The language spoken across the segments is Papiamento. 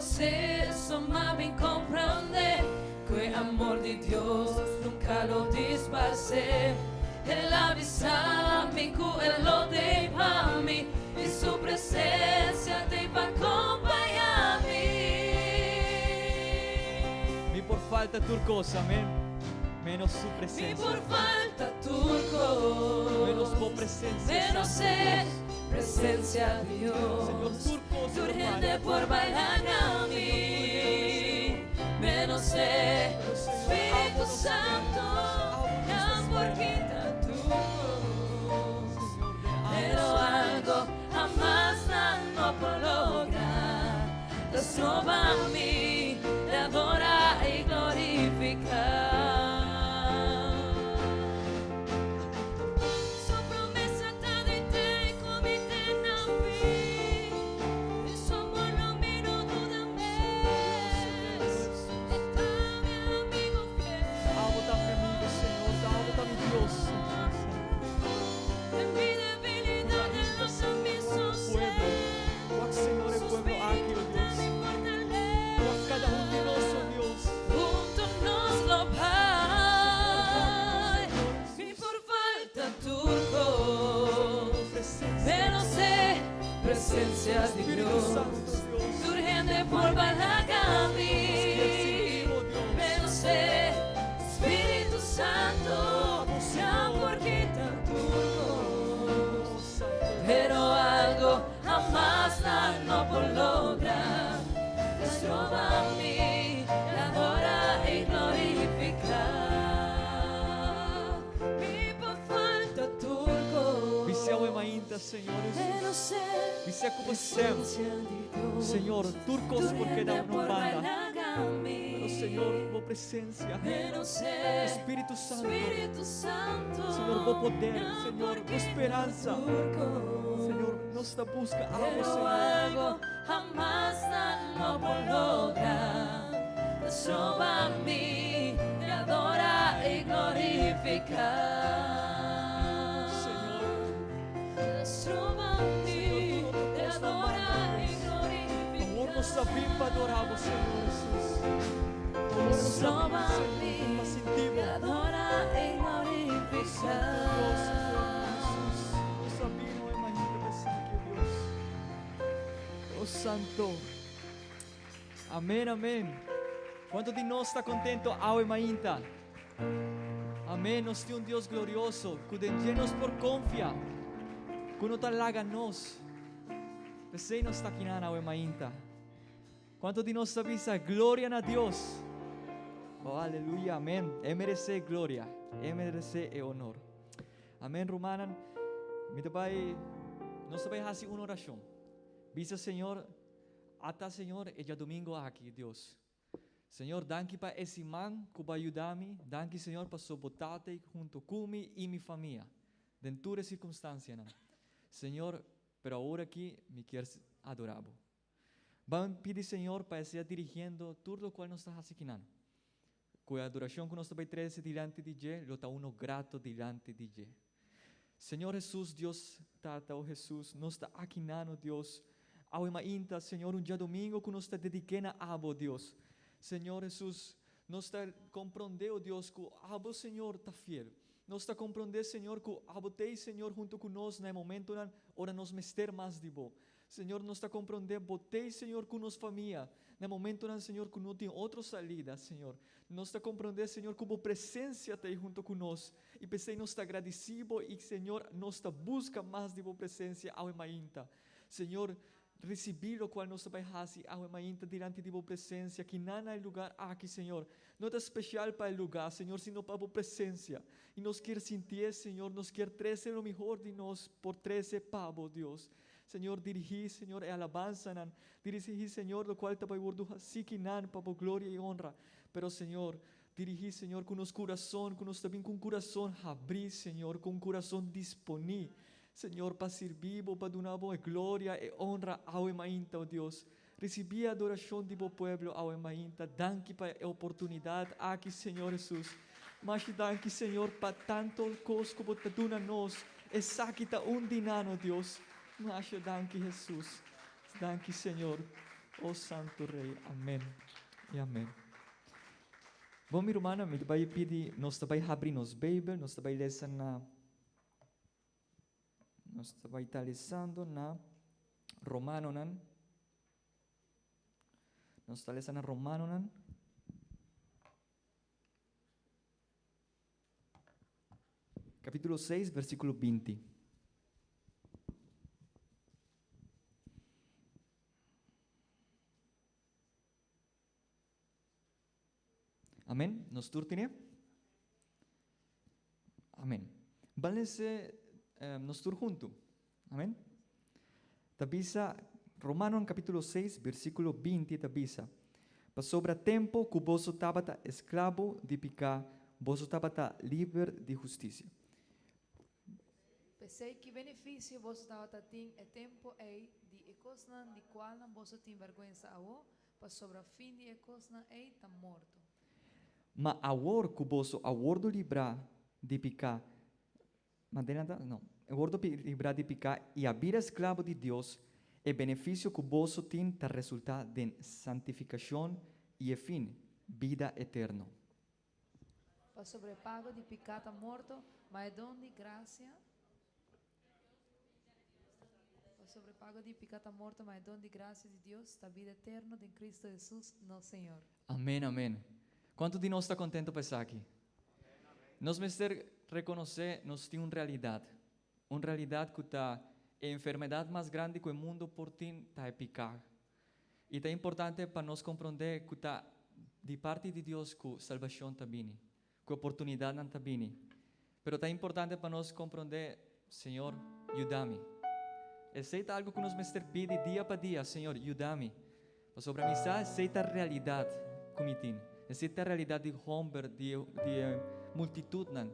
proseso m'a bin komprondé ku e amor di Dios nunka lo disparsé. El a bisa mi ku e lo t'ei pa mi i su presensia t'ei pa kompañá mi. Mi por falta tur kos, amén, menos su Mi presensia. por falta tur kos, Menos bo presensia, menos Santo e Dios. presensia di Dios. Señor, tur kos Tur por hende falla. por baila na mi, menos e Pero, Señor, Spiritu abo nos Santo, abo nos nan por espera. kita tur kos. Señor, den abo, Pero Señor. algo hamas nan no por logra, ta stroba mi di adora i glorifiká. Su promesa ta di te ku mi te na fin, di su amor lo mi no duda mes. E ta mi amigu fiel. Abo ta mi amigu, Señor, abo ta mi Dios, Señor. Den mi debilidat e lo ta mi Pueblo, sosten. wak Señor e Su pueblo aki, spiritu oh ta Dios. mi fortalesa. Wak kada un di nos, oh Dios. Huntu nos lo bai. Señor Mi Jesus. por falta tur kos, Presensia. menos e presensia di Spiritu Dios. Santo, Dios. Tur hende por laga mi, Oh Dios. menos e Spiritu Santo, nan por kita tur kos. Santo Dios. Pero algo hamas nan no por logra, ta stroba mi di adora i glorifiká. Mi por falta tur kos, Bisa awe mainta, Señor Jesus. menos e Bisa ku bo stem. presensia di Dios. Señor, tur kos Tur por keda hende un por banda. laga mi, Pero Señor, bo presensia. menos e Spiritu Santo. Spiritu Santo, Señor, bo poder, nan Señor, por bo kita speransa. tur kos. Señor, nos ta buska abo, Pero Señor. algo hamas nan no por logra, ta stroba mi di adora i glorifiká. Señor. Ta stroba mi Señor, di adora i Awor nos glorifiká. ta bin pa adora bo, Señor Jesus. Awor nos ta bin, Stroba Señor, mi pa sinti di adora i glorifiká. Dios, Señor Jesus. Nos ta bin awe mainta p'esaki, Dios. Oh Santo. Amèn, amèn. Kuantu di nos ta kontentu awe mainta? Amèn. Nos tin un Dios glorioso, ku den dje nos por konfia, ku no ta laga nos. P'esei nos ta akinan awe mainta. Kuantu di nos ta bisa gloria na Dios? Oh, aleluya, amèn. E meresé gloria, e meresé e honor. Amèn, rumannan. Mi ta bai, nos ta bai hasi un orashon. Bisa Señor, ata Señor, e djadumingu aki, Dios. Señor, danki pa e siman ku Bo a yuda mi. Danki, Señor, paso Bo tabata huntu ku mi i mi famia. Den tur sirkunstansianan. Señor, pero awor aki mi ke adorá Bo. Ban pidi Señor pa sea dirigiendo tur loke nos ta hasi akinan. Ku e adorashon ku nos ta bai trese dilanti di dje, lo ta uno grato dilanti di dje. Señor Jesus, Dios Tata, oh Jesus, nos ta akinan, Dios. Awe mainta, Señor, un djadumingu ku nos ta dediká na abo, Dios. Señor Jesus, nos ta komprondé, oh Dios, ku abo, Señor, ta fiel. Nos ta komprondé, Señor, ku abo t'ei, Señor, huntu ku nos na momentonan ora nos mester mas di bo. Señor, nos ta komprondé, bo t'ei, Señor, ku nos famia. Na momentonan, Señor, ku no tin otro salida, Señor. Nos ta komprondé, Señor, ku bo presensia t'ei huntu ku nos. I p'esei nos ta gradisido i, Señor, nos ta buska mas di bo presensia awe mainta. Señor, risibí loke nos ta bai hasi awe mainta dilanti di bo presensia, akinan na e lugá aki, Señor. No ta spesial pa e lugá, Señor, sino pa bo presensia. I nos ke sinti, Señor, nos ke trese lo mihó di nos por trese pa bo, Dios. Señor, dirigí, Señor, e alabansanan. Dirigí, Señor, loke ta bai wordu hasí akinan pa bo gloria i honra. Pero, Señor, dirigí, Señor, ku nos kurason, ku nos tambe ku kurason habrí, Señor, ku kurason disponí. Señor, pa sirbi, pa duna bo gloria i honra awe mainta, oh Dios. Risibí adorashon di bo pueblo awe mainta. Danki pa e oportunidat aki, Señor Jesus. Mas danki, Señor, pa tantu kos ku Bo ta duna nos. Esaki ta un di nan, oh Dios. Mas danki, Jesus. Danki, Señor. O Santo Rei, amen i amen. Bon mi rumannan, mi ta bai pidi nos ta bai habri nos Beibel, nos ta bai lesa na nos ta bai ta lesando na Romanonan. Nos ta lesa na Romanonan. Capítulo 6, versículo 20. Amén. Nos tur tiene? Amén. Balense eh, nos tur junto. Amén. Ta bisa Romanonan capítulo 6, versículo 20 ta bisa, Pasobra tempo cu boso tabata esclabo di picá, boso tabata liber di husticia. P'esei ki beneficio boso tabata tin e tempo ei di e cosnan di cualnan boso tin berguensa awo? Pasobra fin di e cosnan ei ta morto. Ma awor cu boso a wordo librá di picá, Mantené ta, no. E wordo librá di piká i a bira esklabo di Dios, e benefisio ku boso tin ta resultá den santifikashon i e fin, bida eterno. Pasobra e pago di piká ta morto, ma e don di grasia Pasobra e pago di piká ta morto, ma e don di grasia di Dios ta bida eterno den Cristo Hesus, nos Señor. Amen, amen. Kuantu di nos ta kontento pa esaki? Nos mester rekonosé nos tin un realidat, un realidat ku ta e enfermedat mas grandi ku e mundu por tin ta e piká. I ta importante pa nos komprondé ku ta di parti di Dios ku salbashon ta bini, ku oportunidatnan ta bini. Pero ta importante pa nos komprondé, Señor, yuda mi. Esei ta algu ku nos mester pidi dia pa dia, Señor, yuda mi. Pasobra mi sa esei ta realidat ku mi tin. Esei ta realidat di hòmber, di di e multitutnan.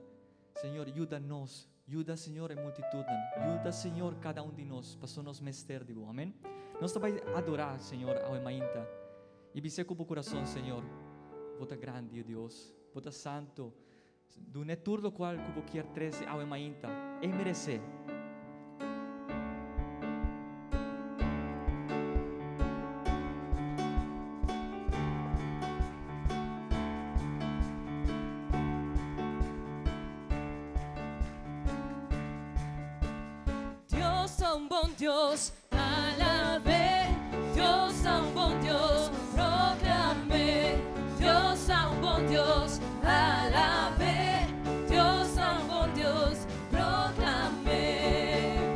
Señor, yuda nos. Yuda, Señor, e multitutnan. Yuda, Señor, kada un di nos, paso nos mester di Bo. Amen. Nos ta bai adorá Señor awe mainta. I bis'é ku bo kurason, Señor, Bo ta grandi, o Dios. Bo ta santu. Dun'é tur lokual ku bo kier trese awe mainta. E meresé. Dios ta un bon Dios, alab'é. Dios ta un bon Dios, proclam'é. Dios ta un bon Dios, alab'é. Dios ta un bon Dios, proclam'é.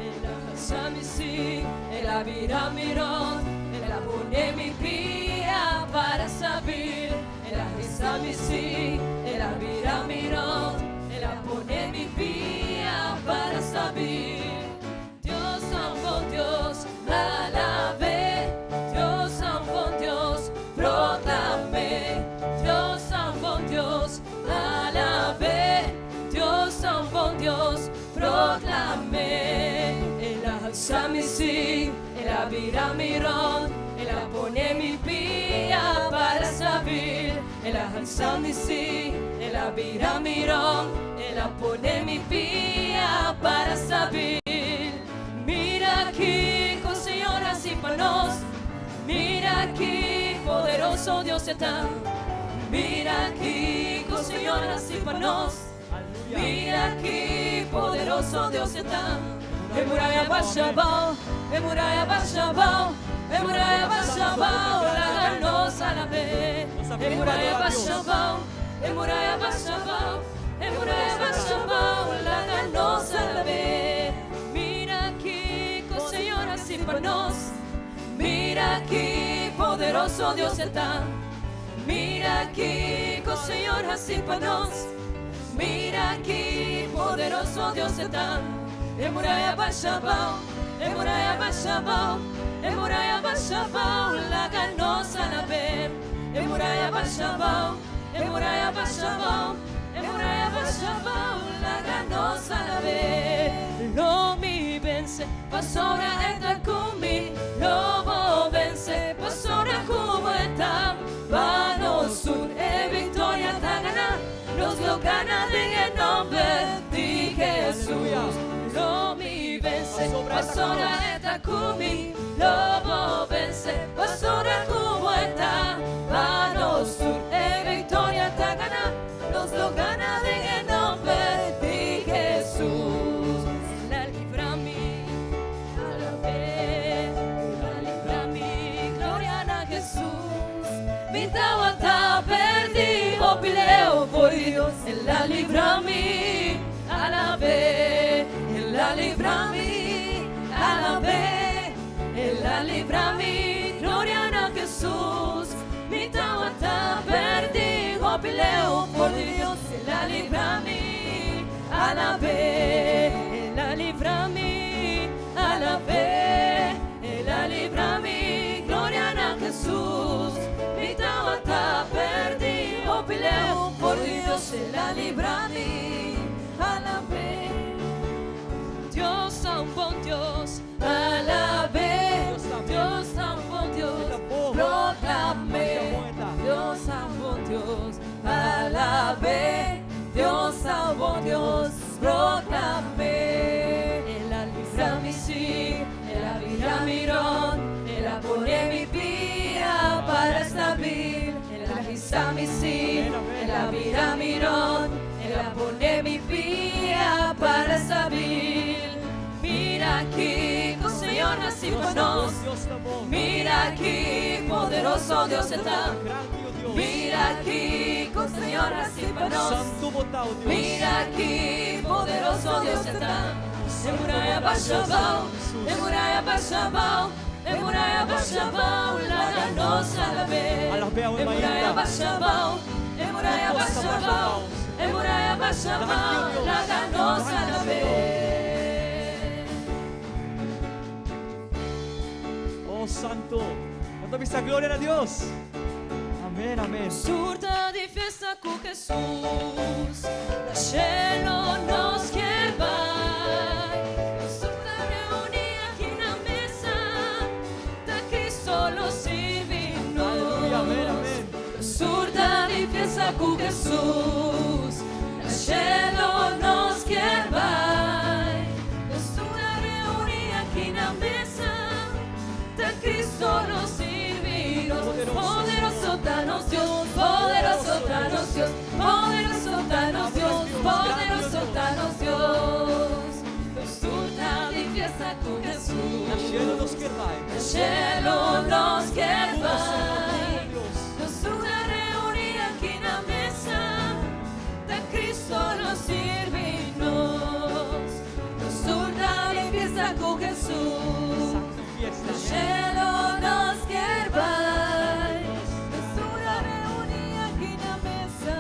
El a alsa mi sí, el a bira mi rond, el a pone mi pia para sabil. El a hisa mi sí, el a bira mi rond, el a pone mi pia para stabil. Dios ta un bon Dios, alab'é. Dios ta un bon Dios, proclam'é. Dios ta un bon Dios, alab'é. Dios ta un bon Dios, proclam'é. El a halsa mi sí, el a bira mi rond, el a pone mi pia para stabil. El a halsa mi sí, el a bira mi rond, el a pone mi pia para stabil. Mira kiko Señor hasi pa nos, mira ki poderoso Dios e ta. Mira kiko Señor hasi pa nos, mira ki poderoso Dios e ta. E muraya basha abao, e muraya basha abao, e muraya basha abao, laga nos alab'é. E muraya basha abao, e muraya basha abao, e muraya basha abao, laga nos alab'é. Mira kiko Señor hasi pa nos, mira ki poderoso Dios e ta. Mira kiko Señor hasi pa nos, mira ki poderoso Dios e ta. E muraya basha abao, e muraya basha abao, e muraya basha abao, laga nos alab'é. E muraya basha abao, e muraya basha abao, e muraya basha abao, laga nos alab'é. Lo mi vense, pasobra e ta ku mi, lo bo vense, pasobra ku bo e ta. Pa nos tur e viktoria ta gana, nos lo gana den e nomber di Jesus. Lo mi vense, pasobra. Pasora e ta ku mi, lo bo vense. Pasora ku bo e ta pa nos tur. E viktoria ta gana, nos lo gana den e nomber di Jesus. El a libra mi, alab'é. El a libra mi, gloria na Jesus. Mi tabata perdí, hopi leu for di Dios. El a libra mi, alab'é. El a libra mi, alab'é. El a libra mi, gloria na Jesus. Mi tabata perdí, hopi leu for di Dios. El a libra mi, alab'é. El a libra mi, alab'é. El a libra mi, gloria na Jesus. Mi tabata perdí, hopi leu for di Dios. El a libra mi, alab'é. Dios ta un bon Dios, alab'é. Dios ta un bon Dios, proklam'é. Dios ta un bon Dios, alab'é. Dios ta un bon Dios, proklam'é. El a libra mi, sí, el a bira mi rònt, el a pone mi pia para stabil. El a hisa mi, sí, el a bira mi rònt, el a pone mi pia para stabil. Mira kiko Señor a hasi pa nos. Mira ki poderoso Dios ta. Mira kiko Señor a hasi pa nos. Mira ki poderoso Dios ta. E muraya a basha abou, e muraya a basha abou, e muraya a basha abou, laga nos alab'é. E muraya a basha abou, e muraya a basha abou, e muraya a basha abou, laga nos alab'é. Oh Santo, nos ta bisa gloria na Dios. Amén, amén. Surta di fiesta ku Jesus, na shelo nos kier bai. Nos tur ta reuní aki na mesa, ta Cristo lo sirbi nos. Aleluya, amén, amén. Nos tur ta di fiesta ku Jesus, na shelo nos kier bai. Nos tur ta reuní aki na mesa, ta Cristo lo sirbi nos. Poderoso ta nos Dios, poderoso ta nos Dios, poderoso ta nos Dios, poderoso ta nos Dios. Nos tur ta di fiesta ku Jesus. Na shelo nos kier bai. Na shelo nos kier Ku Señor, bai. Dios. Nos tur ta reuní aki na mesa, ta Cristo lo sirbi nos. Nos tur ta di fiesta ku Jesus. Santo fiesta. Na shelo nos kier bai. Nos tur ta reuní aki na mesa,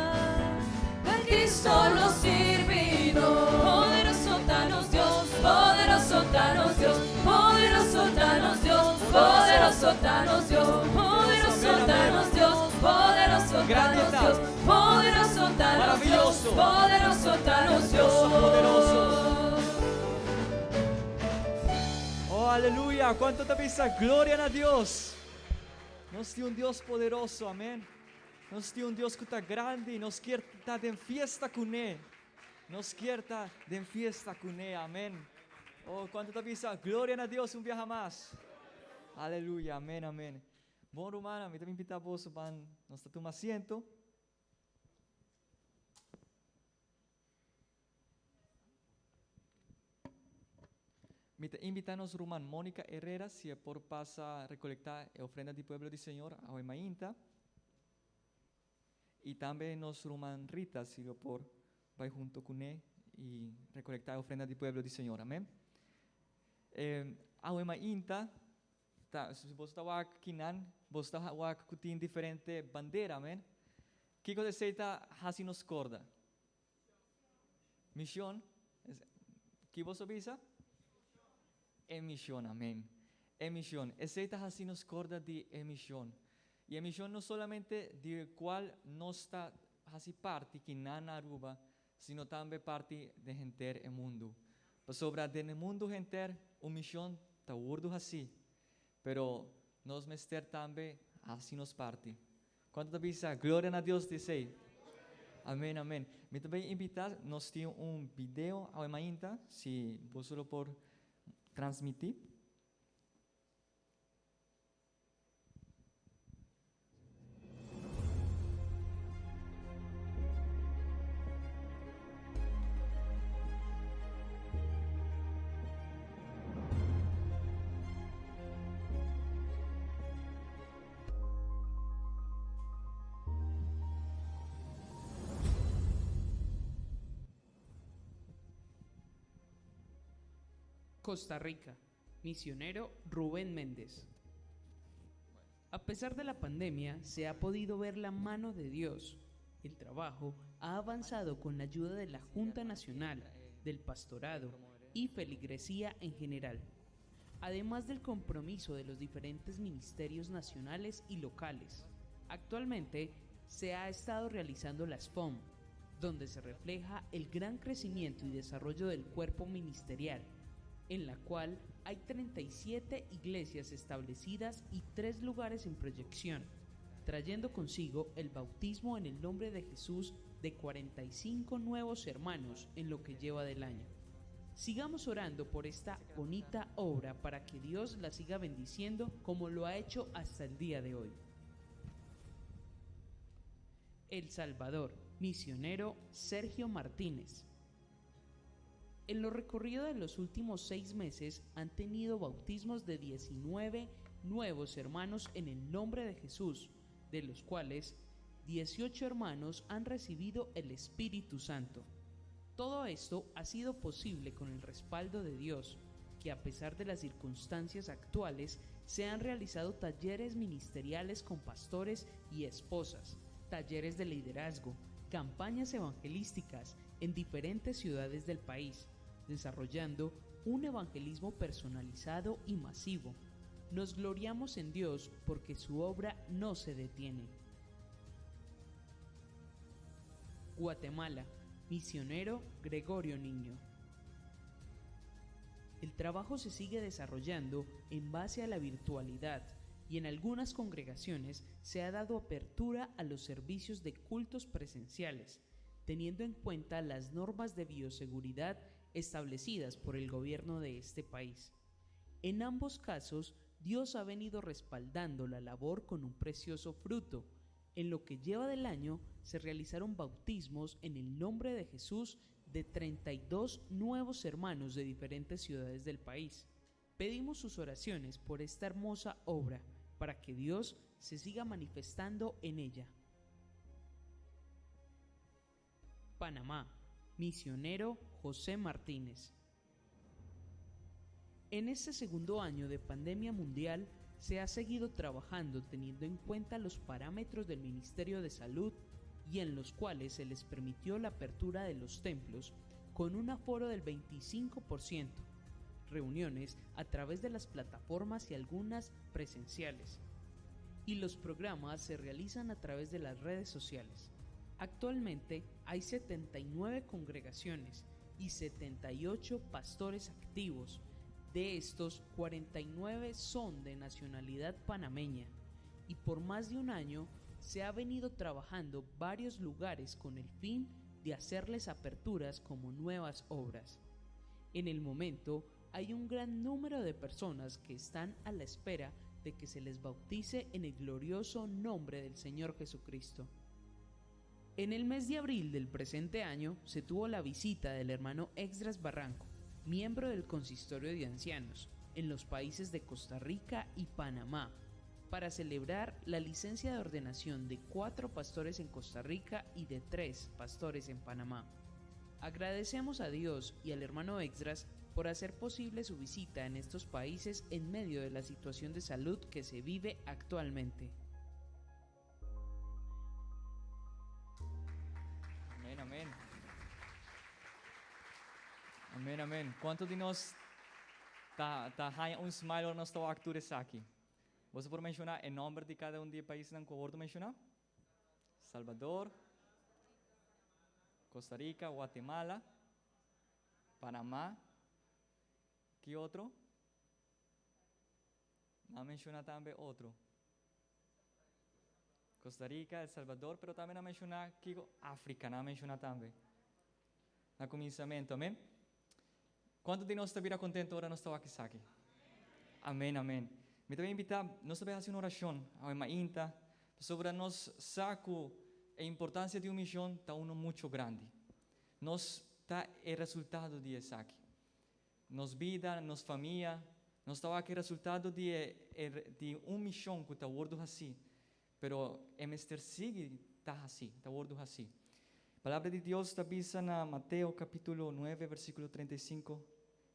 ta Cristo lo sirbi nos. Poderoso ta nos Dios, poderoso ta nos Dios, poderoso ta nos Dios, poderoso ta nos Dios, poderoso ta nos Dios, poderoso ta Grande nos ta. Dios, poderoso ta nos Dios, Maravilloso. poderoso ta nos Dios Dios. poderoso. Oh, aleluya. Kuantu ta bisa gloria na Dios? Nos tin un Dios poderoso, amèn. Nos tin un Dios ku ta grandi, nos kier ta den fiesta kuné. Nos kier ta den fiesta kuné, amèn. Oh, kuantu ta bisa gloria na Dios un biaha mas? Aleluya, amèn, amèn. Bon, rumannan, mi ta invitá boso pa nos tuma asiento. Mi ta invitá nos ruman Mónica Herrera si e por pasa rekolektá e ofrenda di pueblo di Señor awe mainta. I tambe nos ruman Rita si lo por bai huntu kuné i rekolektá e ofrenda di pueblo di Señor. Amèn. Awe mainta, ta, si bo ta wak kinan, bo ta wak ku tin diferente bandera, amèn. Kiko esei ta hasi nos kòrda? Mishon. Ki bo bisa? E mishon, amèn. E mishon. Esei ta hasi nos kòrda di e mishon. I e mishon no solamente di kual nos ta hasi parti kinan na Aruba, sino tambe parti di henter e mundu. Pasobra den mundu henter un mishon ta wòrdu hasi, pero nos mester tambe hasi nos parti. Kuantu ta bisa gloria na Dios di esei? Amèn, amèn. Mi tambe invitá, nos tin un video awe mainta, si bo por. transmití. Costa Rica, misionero Rubén Méndez. A pesar de la pandemia, se ha podido ver la mano de Dios. El trabajo ha avanzado con la ayuda de la Junta Nacional, del Pastorado y feligresía en general, además del compromiso de los diferentes ministerios nacionales y locales. Actualmente se ha estado realizando las FOM, donde se refleja el gran crecimiento y desarrollo del cuerpo ministerial, en la cual hay 37 iglesias establecidas y 3 lugares en proyección, trayendo consigo el bautismo en el nombre de Jesús de 45 nuevos hermanos en lo que lleva del año. Sigamos orando por esta bonita obra para que Dios la siga bendiciendo como lo ha hecho hasta el día de hoy. El Salvador, misionero Sergio Martínez. En lo recorrido de los últimos 6 meses han tenido bautismos de 19 nuevos hermanos en el nombre de Jesús, de los cuales 18 hermanos han recibido el Espíritu Santo. Todo esto ha sido posible con el respaldo de Dios, que a pesar de las circunstancias actuales, se han realizado talleres ministeriales con pastores y esposas, talleres de liderazgo, campañas evangelísticas en diferentes ciudades del país, desarrollando un evangelismo personalizado y masivo. Nos gloriamos en Dios porque su obra no se detiene. Guatemala, misionero Gregorio Niño. El trabajo se sigue desarrollando en base a la virtualidad y en algunas congregaciones se ha dado apertura a los servicios de cultos presenciales, teniendo en cuenta las normas de bioseguridad establecidas por el gobierno de este país. En ambos casos, Dios ha venido respaldando la labor con un precioso fruto. En lo que lleva del año, se realizaron bautismos en el nombre de Jesús de 32 nuevos hermanos de diferentes ciudades del país. Pedimos sus oraciones por esta hermosa obra, para que Dios se siga manifestando en ella. Panamá, misionero José Martínez. En este segundo año de pandemia mundial, se ha seguido trabajando teniendo en cuenta los parámetros del Ministerio de Salud y en los cuales se les permitió la apertura de los templos con un aforo del 25%, reuniones a través de las plataformas y algunas presenciales, y los programas se realizan a través de las redes sociales. Actualmente hay 79 congregaciones y 78 pastores activos. De estos, 49 son de nacionalidad panameña y por más de un año se ha venido trabajando varios lugares con el fin de hacerles aperturas como nuevas obras. En el momento hay un gran número de personas que están a la espera de que se les bautice en el glorioso nombre del Señor Jesucristo. En el mes de abril del presente año se tuvo la visita del hermano Exdras Barranco, miembro del Consistorio de Ancianos, en los países de Costa Rica y Panamá, para celebrar la licencia de ordenación de 4 pastores en Costa Rica y de 3 pastores en Panamá. Agradecemos a Dios y al hermano Exdras por hacer posible su visita en estos países en medio de la situación de salud que se vive actualmente. Amén, amén. Amén, amén. Kuantu di nos ta haya un smile ora nos ta wak tur esaki? Boso por menshoná e nòmber di kada un di e paisnan ku a wòrdu menshoná? Salvador, Costa Rica, Guatemala, Panamá, ki otro? Nan a menshoná tambe otro. Costa Rica, El Salvador, pero tambe nan a menshoná kiko? Afrika nan a menshoná tambe. Na kuminsamentu, amén. Kuantu di nos ta bira kontentu ora nos ta wak esaki? Amèn, amèn. Mi ta invitá, nos ta bai hasi un orashon awe mainta, pasobra nos sa ku e importansia di un mishon ta unu muchu grandi. Nos ta e resultado di esaki. Nos bida, nos famia, nos ta wak e resultado di e di un mishon ku ta wòrdu hasí, pero e mester sigui ta hasí, ta wòrdu hasí. Palabra di Dios ta bisa na Mateo kapítulo nuebe versíkulo 35,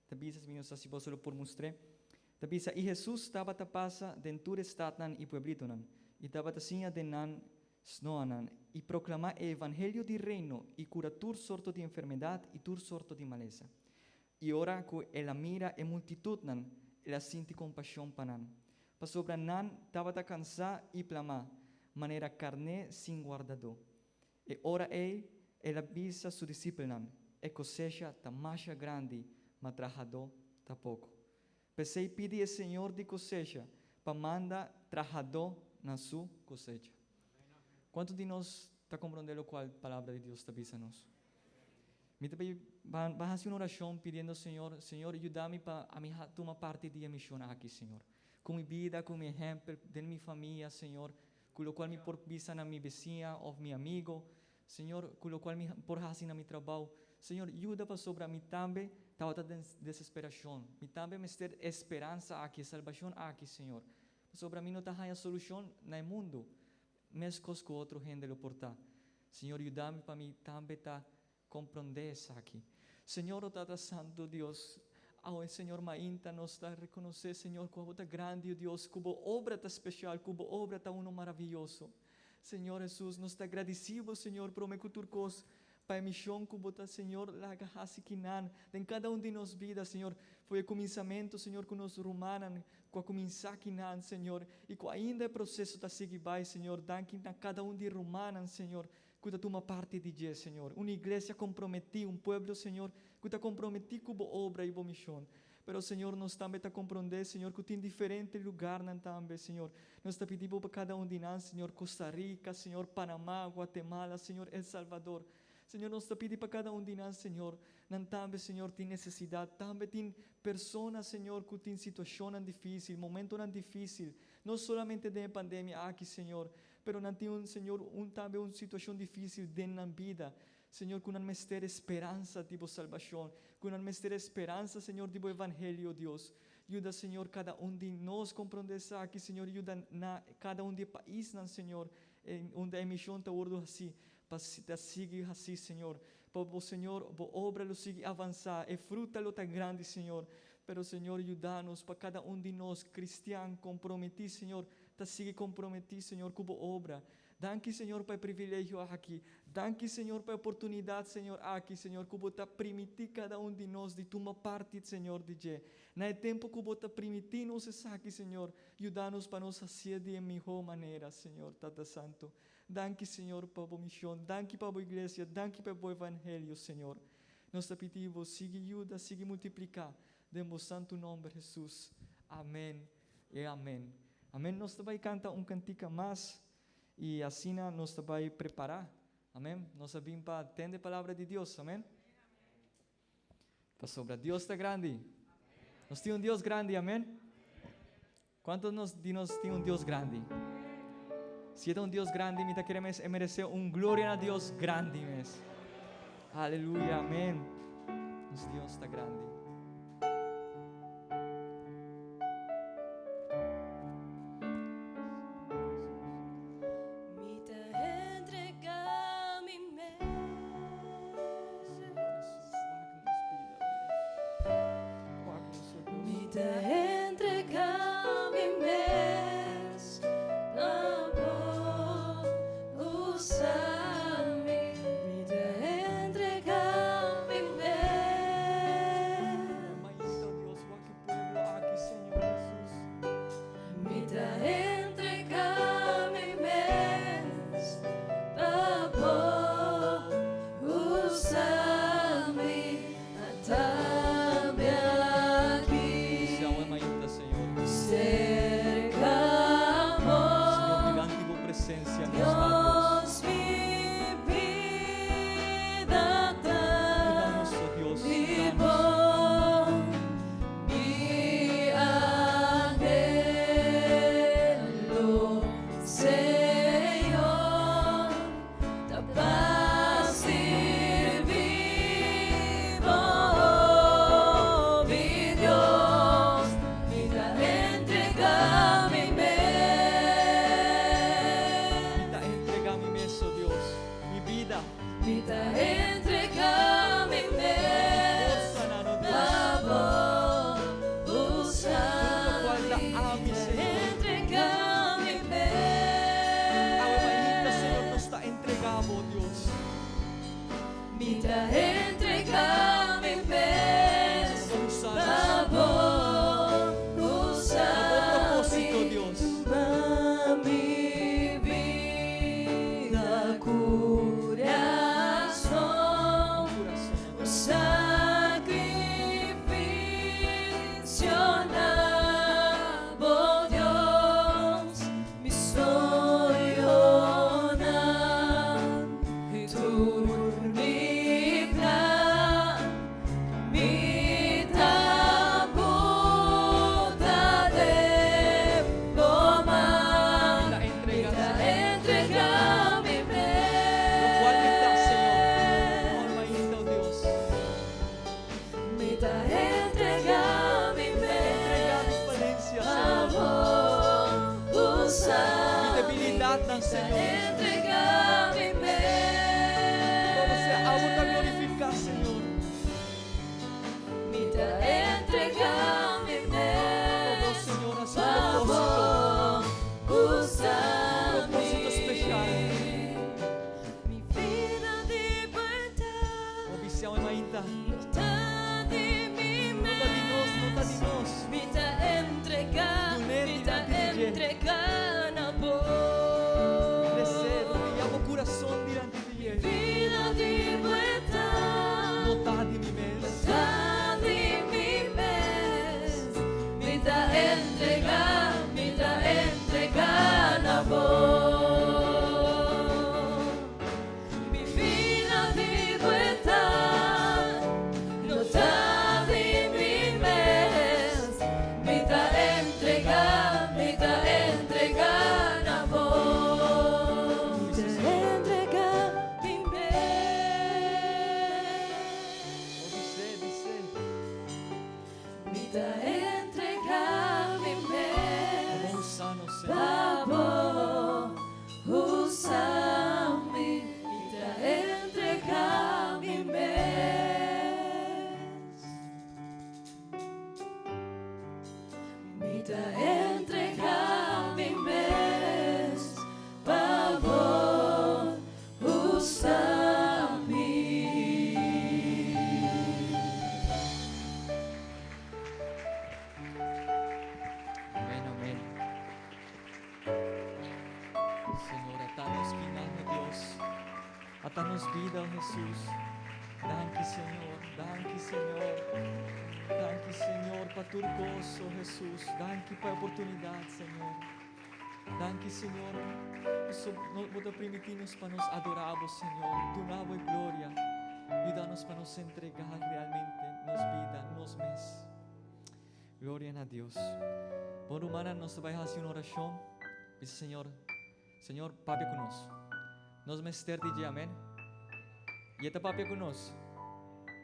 ta bisa, mi no sa si boso lo por mustr'é, ta bisa, I Hesus tabata pasa den tur e statnan i pueblitonan, i tabata siña den nan snoanan, i proklamá e evangelio di reino, i kura tur sorto di enfermedat i tur sorto di malesa. I ora ku el a mira e multitutnan, el a sinti kompashon pa nan, pasobra nan tabata kansá i plamá, manera karné sin wardadó. E ora ei el a bisa su disipelnan, E kosecha ta masha grandi, ma trahadó ta poko. P'esei pidi e Señor di kosecha pa manda trahadó na su kosecha. Kuantu di nos ta komprondé lokual Palabra di Dios ta bisa nos? Mi ta bai hasi un orashon pidiendo Señor, Señor yuda mi pa ami tuma parti di e mishon aki, Señor. Ku mi bida, ku mi ehèmpel den mi famia, Señor, ku lokual mi por bisa na mi bisiña òf mi amigo, Señor, ku lokual mi por hasi na mi trabou. Señor, yuda pasobra mi tambe tabata den desesperashon. Mi tambe mester e speransa aki, e salbashon aki, Señor. Pasobra mi no ta haña solushon na e mundu, meskos ku otro hende lo por ta. Señor, yuda mi pa mi tambe ta komprondé esaki. Señor, o Tata Santu Dios, awe, Señor, mainta nos ta rekonosé, Señor, ku abo ta grandi, o Dios, ku bo obra ta spesial, ku bo obra ta unu maravioso. Señor Hesus, nos ta gradisí bo, Señor, promé ku tur kos, pa e mishon ku bo ta, Señor, laga hasi kinan den kada un di nos bida, Señor. Foi e kuminsamentu, Señor, ku nos rumannan ku a kuminsá kinan, Señor, i ku ainda e proseso ta sigui bai, Señor. Danki na kada un di rumannan, Señor, ku ta tuma parti di dje, Señor. Un iglesia komprometí, un pueblo, Señor, ku ta komprometí ku bo obra i bo mishon. Pero, Señor, nos tambe ta komprondé, Señor, ku tin diferente lugarnan tambe, Señor. Nos ta pidi Bo pa kada un di nan, Señor, Costa Rica, Señor, Panamá, Guatemala, Señor, El Salvador. Señor, nos ta pidi pa kada un di nan, Señor. Nan tambe, Señor, tin nesesidat. Tambe tin persona, Señor, ku tin situashonnan difísil, momentonan difísil, no solamente den e pandemia aki, Señor, pero nan tin un, Señor, un tambe un situashon difísil den nan bida. Señor, ku nan mester e speransa di Bo salbashon, ku nan mester e speransa, Señor, di Bo evangelio, Dios. Yuda, Señor, kada un di nos komprondé esaki, Señor, yuda na kada un di e paisnan, Señor, unda e mishon ta wòrdu hasí, pa ta sigui hasí, Señor. Pa Bo, Señor, Bo obra lo sigui avansá, e fruta lo ta grandi, Señor. Pero, Señor, yuda nos pa kada un di nos, kristian komprometí, Señor, ta sigui komprometí, Señor, ku Bo obra. Danki, Señor, pa e privilegio aki. Danki, Señor, pa e oportunidat, Señor, aki, Señor, ku Bo ta primití kada un di nos di tuma parti, Señor, di dje. Na e tempu ku Bo ta primití nos esaki, Señor, yuda nos pa nos hasié di e mihó manera, Señor, Tata Santu. Danki, Señor, pa Bo mishon. Danki pa Bo iglesia. Danki pa Bo evangelio, Señor. Nos ta pidi Bo sigui yuda, sigui multipliká, den Bo santu nòmber, Hesus. Amèn i amèn. Amèn. Nos ta bai kanta un kantika mas i asina nos ta bai prepará. Amèn. Nos a bin pa tende palabra di Dios. Amèn. Pasobra Dios ta grandi. Nos tin un Dios grandi. Amèn. Kuantu nos di nos tin un Dios grandi? Si e ta un Dios grandi, mi ta kere mes e meresé un gloria na Dios grandi mes. Aleluya, amèn. Nos Dios ta grandi. Mi ta entregá mi mes. Mi ta entregá mi mes pa bo usa mi. Mi ta entregá mi mes. Mi ta entregá mi mes pa bo usa mi. Ata mi aki. Mi ta entregá mi mes pa bo usa mi. Mi ta entregá mi mes. Mi ta entregá mi mes pa bo usa mi. Tuma mi bida, kurason, un sakrifisio na bo Dios, mi soñonan i tur mi plan. Mi ta buta den bo man. Mi ta entrega mi mes. Mi ta entrega mi mes pa bo usa mi. Mi ta entrega mi mes. Mi ta entrega mi mes pa bo usa mi. Mi vida di berdad no ta di mi mes. Mi ta entrega, mi ta entrega na bo. Mi vida di berdad no ta di mi mes. Mi ta entrega, mi ta entrega na bo. Mi vida di berdad no ta di mi mes. Mi ta entrega, mi ta entrega na bo. Mi ta entrega mi mes. Mi ta entrega mi mes pa bo usa mi. Mi ta entrega mi mes. Mi ta entrega mi mes pa bo usa mi. Amén, amén. Señor, ata nos kinano, Dios. Ata nos bida, Jesús. Danki, Señor. Danki, Señor. Danki, Señor, pa tur goso, Jesús. Danki pa e oportunidad, Señor. Danki, Señor. So, no, bo ta permití nos pa nos adorá bo, Señor. Duna bo e gloria. Yuda nos pa nos entregá realmente nos bida, nos mes. Gloria na Dios. Bon rumannan, nos ta bai hasi un orashon. Bisa Señor, Señor, papia ku nos. Nos mester di dje, amen. I e ta papia ku nos,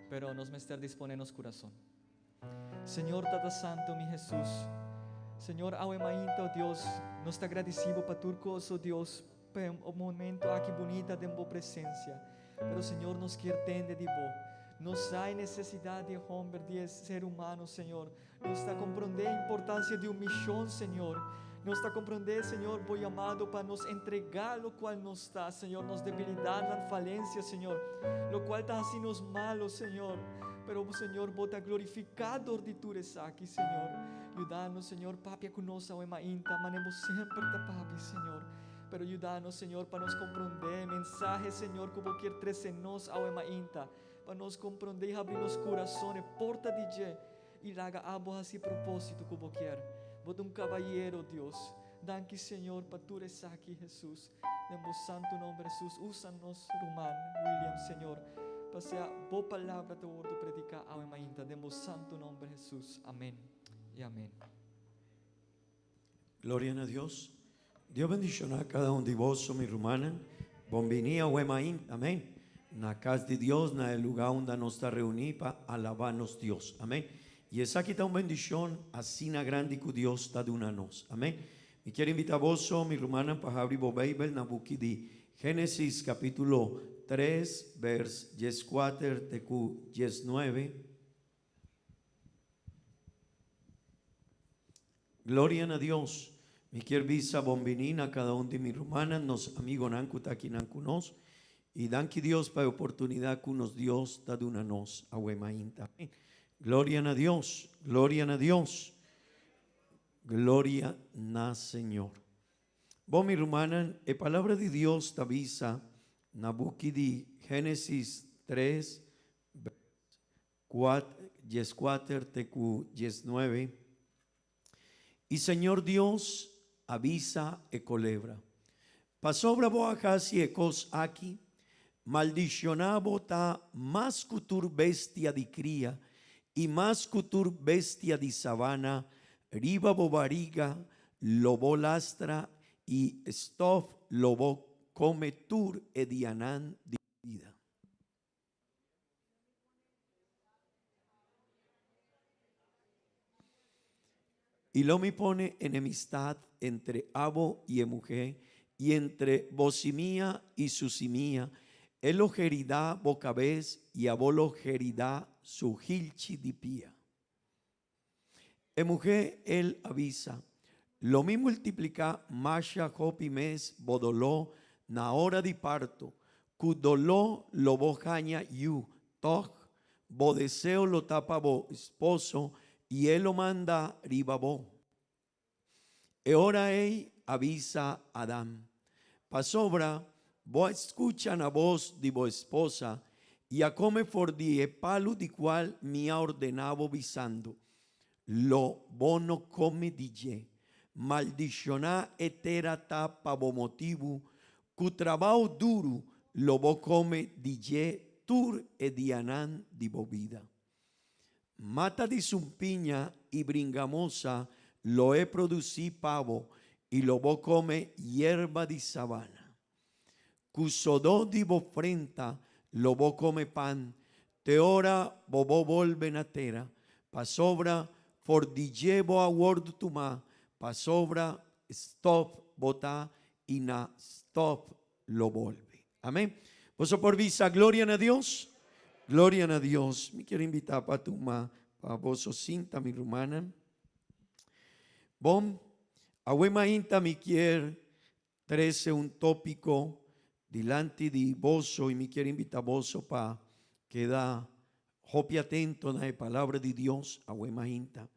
pero nos mester disponé nos kurason. Señor Tata Santo, mi Hesus, Señor, awe mainta, oh Dios, nos ta gradisí Bo pa tur kos, oh Dios, pa e momento aki bunita den Bo presencia. Pero Señor, nos kier tende di Bo. Nos sa e necesidad di e homber, di e ser humano, Señor. Nos ta comprende e importancia di un mision, Señor. Nos ta comprende, Señor, Bo yamado pa nos entrega locual nos ta, Señor, nos debilidadnan, falencia, Señor, locual ta haci nos malo, Señor. Pero, Señor, Bo ta glorifica dor di tur esaki, Señor. Yuda nos, Señor, papia cu nos awe mainta, mane Bo semper ta papia, Señor. Pero yuda nos, Señor, pa nos comprende e mensahe, Señor, cu Bo kier trece nos awe mainta, pa nos comprende y habri nos curazon e porta di dje, y laga abo haci e proposito cu Bo kier. Bo ta un cabayero, Dios. Danki, Señor, pa tur esaki, Jesus. Den Bo santo nomber, Jesus, usa nos ruman William, Señor, pa sea Bo palabra ta wordo predica awe mainta. Den Bo santo nomber, Jesus. Amen y amen. Gloria na Dios. Dios bendiciona cada un di boso, mi rumannan. Bon bini awe mainta, amen. Na cas di Dios, na e lugar unda nos ta reuni pa alaba nos Dios, amen. Y esaki ta un bendicion asina grandi cu Dios ta duna nos, amen. Mi kier invita boso, mi rumannan, pa habri bo Bijbel na buki di Genesis capitulo. 3 vers 14 te ku 19. Gloria na Dios. Mi kier bisa bon bini na kada un di mi rumannan, nos amigonan ku ta akinan ku nos. I danki Dios pa e oportunidat ku nos Dios ta duna nos awe mainta. Gloria na Dios, gloria na Dios, gloria na Señor. Bon mi rumannan, e palabra di Dios ta bisa na buki di Génesis 3, 14 te ku 19. I Señor Dios a bisa e kolebra, Pasobra bo a hasi e kos aki, maldishoná bo ta mas ku tur bestia di kria i mas ku tur bestia di sabana, riba bo bariga lo bo lastra i stòf lo bo kome tur e dianan di bo bida. I lo mi pone enemistad entre abo i e muhé, i entre bo simia i su simia, e lo heridá bo kabes i abo lo heridá su hilchi di pia. E muhé el a bisa, Lo mi multipliká masha hopi mes bo doló na ora di parto, ku doló lo bo haña yu, tòg bo deseo lo ta pa bo esposo i e lo manda riba bo. E ora ei a bisa Adam, Pasobra bo a skucha na bos di bo esposa i a kome for di e palu di kual mi a ordená bo bisando, Lo bo no kome di dje. Maldishoná e tera ta pa bo motibu, ku trabou duru lo bo kome di dje tur e dianan di bo bida. Mata di sumpiña i bringamosa lo e produsí pa bo, i lo bo kome yerba di sabana. Ku sodó di bo frenta lo bo kome pan te ora bo bo bolbe na tera, pasobra for di dje bo a wòrdu tumá, pasobra stòf bo ta i na stòf lo bolbe. Amén. Boso por bisa gloria na Dios? Gloria na Dios. Mi kier invitá pa tuma pa boso sinta, mi rumannan. Bon, awe mainta mi kier trese un tópiko dilanti di boso i mi kier invitá boso pa keda hopi atento na e palabra di Dios awe mainta.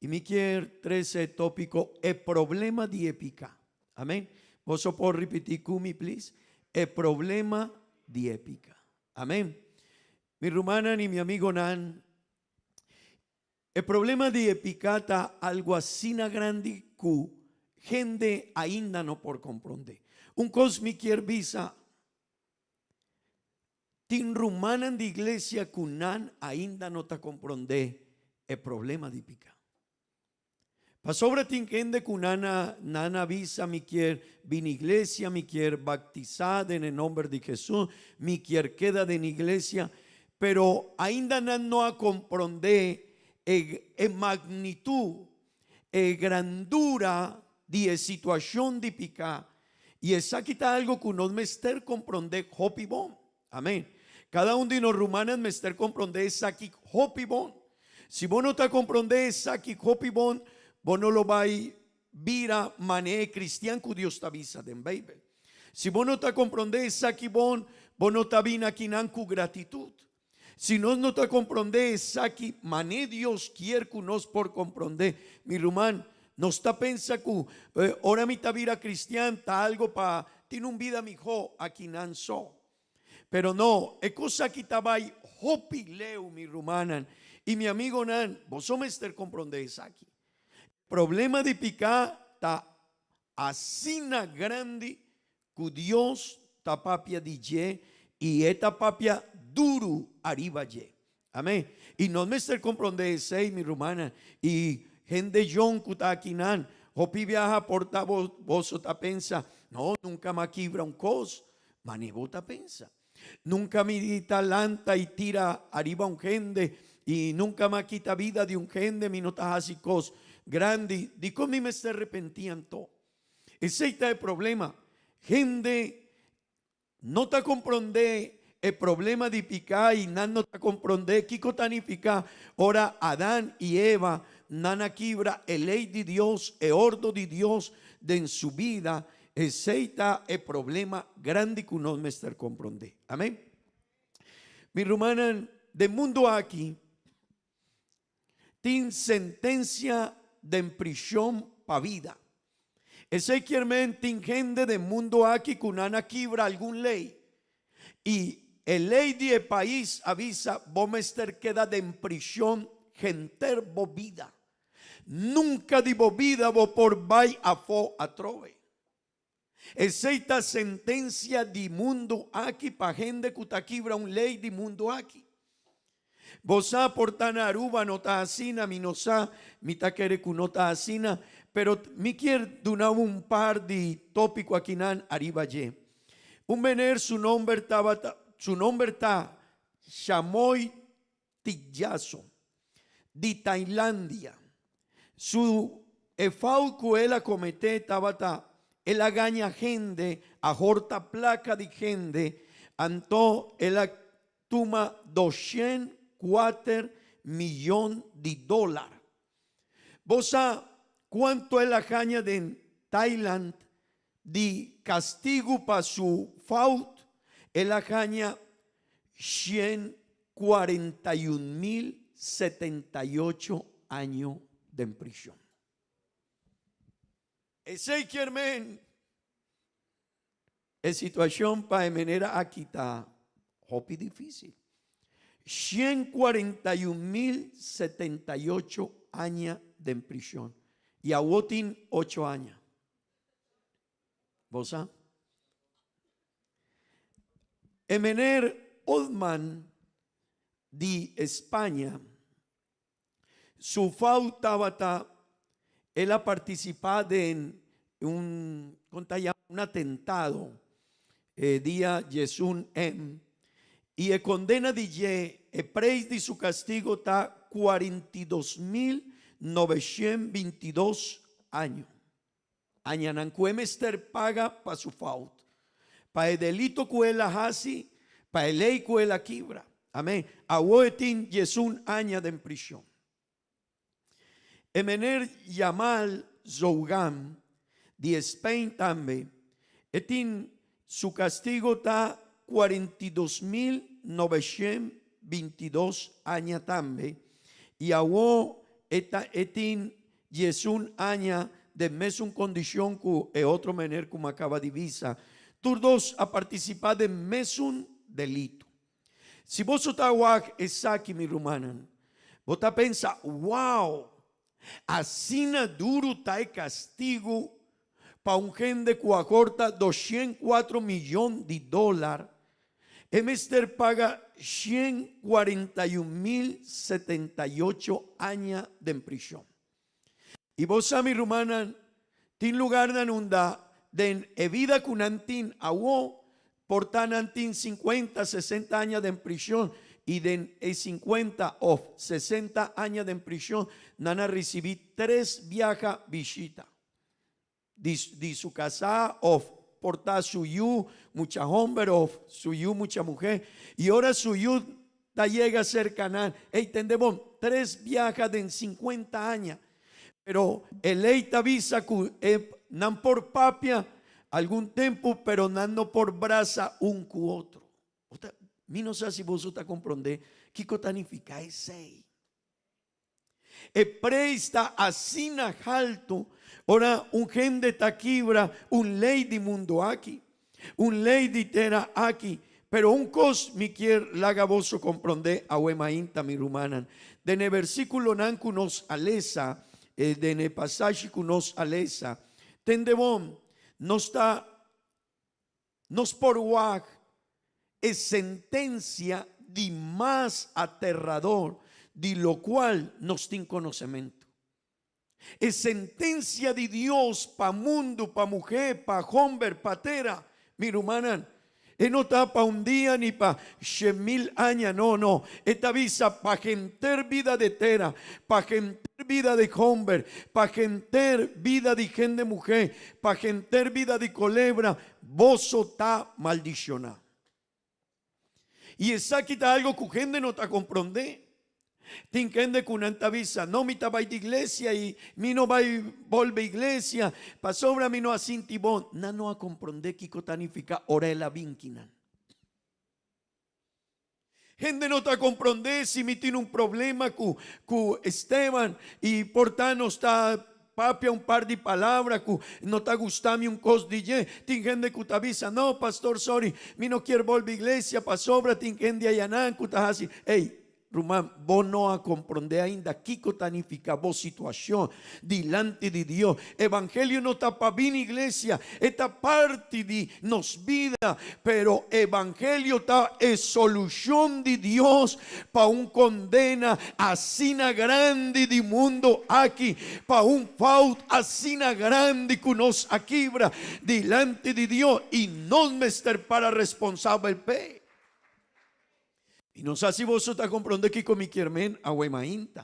I mi kier trese e tópiko E problema di e piká. Amén. Boso por ripití ku mi, please? E problema di e piká. Amén. Mi rumannan i mi amigonan, e problema di e piká ta algu asina grandi ku hende ainda no por komprondé. Un kos mi kier bisa, tin rumannan di iglesia ku nan ainda no ta komprondé e problema di piká. Pasobra tin hende ku nan a nan a bisa mi kier bini iglesia, mi kier baktisa den e nomber di Jesus, mi kier keda den iglesia, pero ainda nan no a kompronde e e magnitud, e grandura di e situashon di pika. I esaki ta algo ku nos mester kompronde hopi bon. Amén. Cada un di nos rumannan mester comprende esaki hopi bon. Si bo no ta comprende esaki hopi bon, bo no lo bai bira mane e cristian cu Dios ta bisa den Bijbel. Si bo no ta comprende esaki bon, bo no ta bini akinan cu gratitud. Si nos no ta comprende esaki mane Dios kier cu nos por comprende, mi ruman, nos ta pensa cu ora mi ta bira cristian ta algo pa tin un bida miho akinan so. Pero no, e cos aki ta bay hopi leu, mi rumannan y mi amigonan, boso mester comprende esaki. Problema di pica ta asina grandi cu Dios ta papia di dje y e ta papia duru ariba dje. Amen. Y nos mester comprende esey, mi rumannan y hende jong cu ta akinan. Hopi biaha por ta boso ta pensa, no, nunca m'a kibra un cos. Ma ni bo ta pensa. Nunca mi ta lanta y tira ariba un hende y nunca m'a kita bida di un hende, mi no ta haci cos grandi. Dicon mi mester repenti anto? Esey ta e problema. Hende no ta comprende. e problema di piká i nan no ta komprondé kiko ta nifiká ora Adan i Eva nan a kibra e lei di Dios, e ordo di Dios den su bida, esei ta e problema grandi ku nos mester komprondé. Amén. Mi rumannan, den mundu aki tin sentensia den prishon pa bida. Esei kier men tin hende den mundu aki ku nan a kibra algun lei i e lei di e pais a bisa bo mester keda den prishon henter bo bida. Nunka di bo bida bo por bai afó atrobe. Esei ta sentensia di mundu aki pa hende ku ta kibra un lei di mundu aki. Bo sa por ta na Aruba no ta asina, mi no sa, mi ta kere ku no ta asina, pero mi kier duna un par di tópiko akinan ariba dje. Un meneer su nomber tabata, su nomber ta Shamoy Tijaso, di Tailandia. Su e fout ku el a kometé tabata el a gaña hende, a horta plaka di hende, anto el a tuma doshen kuater miyon di dólar. Bo sa kuantu el a haña den Tailand di kastigu pa su fout? El a haña 141.078 año den prishon. Esei kier men e situashon pa e manera aki ta hopi difísil. 141.078 aña den prishon i awo tin ocho aña. Bo sa? E meneer Oldman di España su fout tabata el a partisipá den un, kon ta yama, un atentado e dia diesun M i e kondena di dje, e preis di su kastigo ta 42.922 año. Añanan ku e mester paga pa su fout, pa e delito ku el a hasi, pa e lei ku el a kibra. Amen. Awor e tin diesun aña den prishon. E mener Jamal Zougam di Spain tambe, e tin su kastigo ta 42.922 aña tambe i awor e ta e tin 11 aña den mesun kondishon ku e otro mener ku mi a kaba di bisa. Tur dos a partisipá den mesun delito. Si boso ta wak esaki, mi rumannan, bo ta pensa, Wow! Asina duru ta e kastigu pa un hende ku a korta 204 miyon di dólar, e mester paga 141.078 aña den prishon. I bo sa mi rumannan, tin lugarnan unda den e bida ku nan tin awo, por ta nan tin sinkuenta, sesenta aña den prishon, i den e sinkuenta òf sesenta aña den prishon nan a risibí tres biaha bishita di di su kasá òf por ta su yu mucha hòmber òf su yu mucha muhé, i ora su yu ta yega serka nan, ey tende bon, tres biaha den sinkuenta aña. Pero e ley ta bisa ku e nan por papia algun tempu, pero nan no por brasa un ku otro. Mi no sa si boso ta komprondé kiko ta nifiká esei. E preis ta asina haltu ora un hende ta kibra un lei di mundu aki, un lei di tera aki. Pero un kos mi kier laga boso komprondé awe mainta, mi rumannan. Den e versíkulonan ku nos a lesa, den e pasashi ku nos a lesa, tende bon, nos ta Nos por wak e sentencia di mas aterrador di locual nos tin conocemento. E sentencia di Dios pa mundo, pa muher, pa homber, pa tera, mi rumannan, e no ta pa un dia ni pa 100.000 aña, no, no, e ta bisa pa henter bida de tera, pa henter bida de homber, pa henter bida di hende muher, Pa henter bida di kolebra, boso ta maldishoná. I esaki ta algo ku hende no ta komprondé. Tin hende ku nan ta bisa, No, mi ta bai di iglesia i mi no bai bolbe iglesia pasobra mi no a sinti bon. Nan no a komprondé kiko ta nifiká ora el a bin kinan. Hende no ta komprondé si mi tin un problema ku ku Esteban i por ta nos ta papia un par di palabra ku no ta gusta mi un kos di dje. Tin hende ku ta bisa, No, pastor, sorry, mi no kier bolbe iglesia pasobra tin hende ayanan ku ta hasi. Ey, Ruman, bo no a komprondé ainda kiko ta nifiká bo situashon dilanti di Dios. Evangelio no ta pa bini iglesia, e ta parti di nos bida, pero evangelio ta e solushon di Dios pa un kondena asina grandi di mundu aki, pa un fout asina grandi ku nos a kibra dilanti di Dios i nos mester para responsabel p'e. Mi no sa si boso ta komprondé kiko mi kier men awe mainta.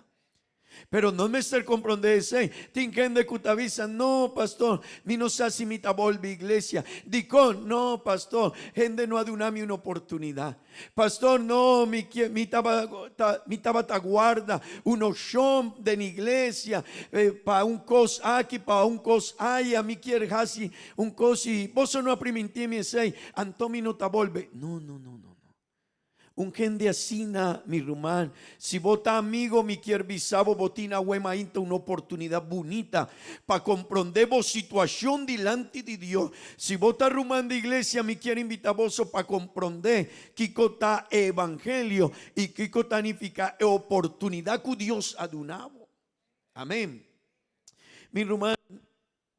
Pero no mester komprondé esei. Tin hende ku ta bisa, No, pastor, mi no sa si mi ta bolbe iglesia. Dikon? No, pastor, hende no a duna mi un oportunidat. Pastor, no, mi kier, mi tabata, mi tabata guarda un opshon den iglesia pa un kos aki, pa un kos aya. Mi kier hasi un kos i boso no a primintí mi esei, anto mi no ta bolbe. No, no, no, no, no. Un hende asina, mi ruman, si bo ta amigo mi kier bisa bo, bo tin awe mainta un oportunidad bunita pa comprende bo situacion dilanti di Dios. Si bo ta ruman di iglesia mi kier invita boso pa comprende kico ta e evangelio y kico ta nifica e oportunidad cu Dios a duna bo. Amen. Mi ruman,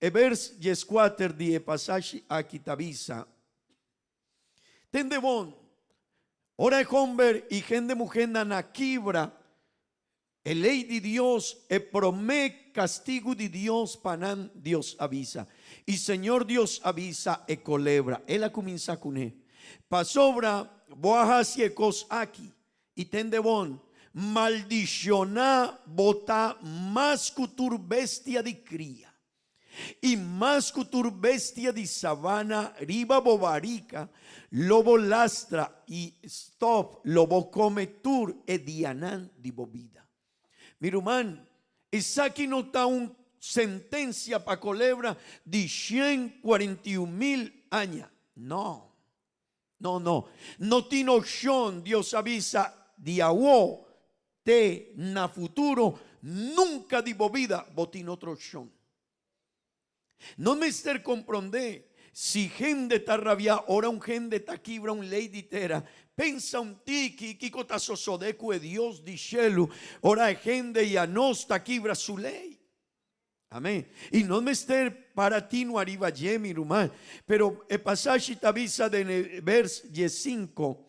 e vers diescuater di e pasashi aki ta bisa, Tende bon, ora e homber i hende muhénan a kibra e lei di Dios, e promé kastigu di Dios pa nan, Dios a bisa. I Señor Dios a bisa e kolebra, el a kuminsá kuné, Pasobra bo a hasi e kos aki, i tende bon, maldishoná bo ta mas ku tur bestia di kria. I mas ku tur bestia di sabana riba bo barika lo bo lastra i stòf lo bo kome tur e dianan di bo bida. Mi ruman, esaki no ta un sentensia pa kolebra di 141,000 aña. No. No, no. No tin opshon, Dios a bisa, di awo te na futuro, nunka di bo bida bo tin otro opshon. No mester komprondé si hende ta rabiá ora un hende ta kibra un lei di tera. Pensa un tiki kiko ta sosodé ku e Dios di shelu ora e hende i anos ta kibra su lei. Amén. I no mester para tinu ariba dje, mi ruman. Pero e pasashi ta bisa den e vers diesinco,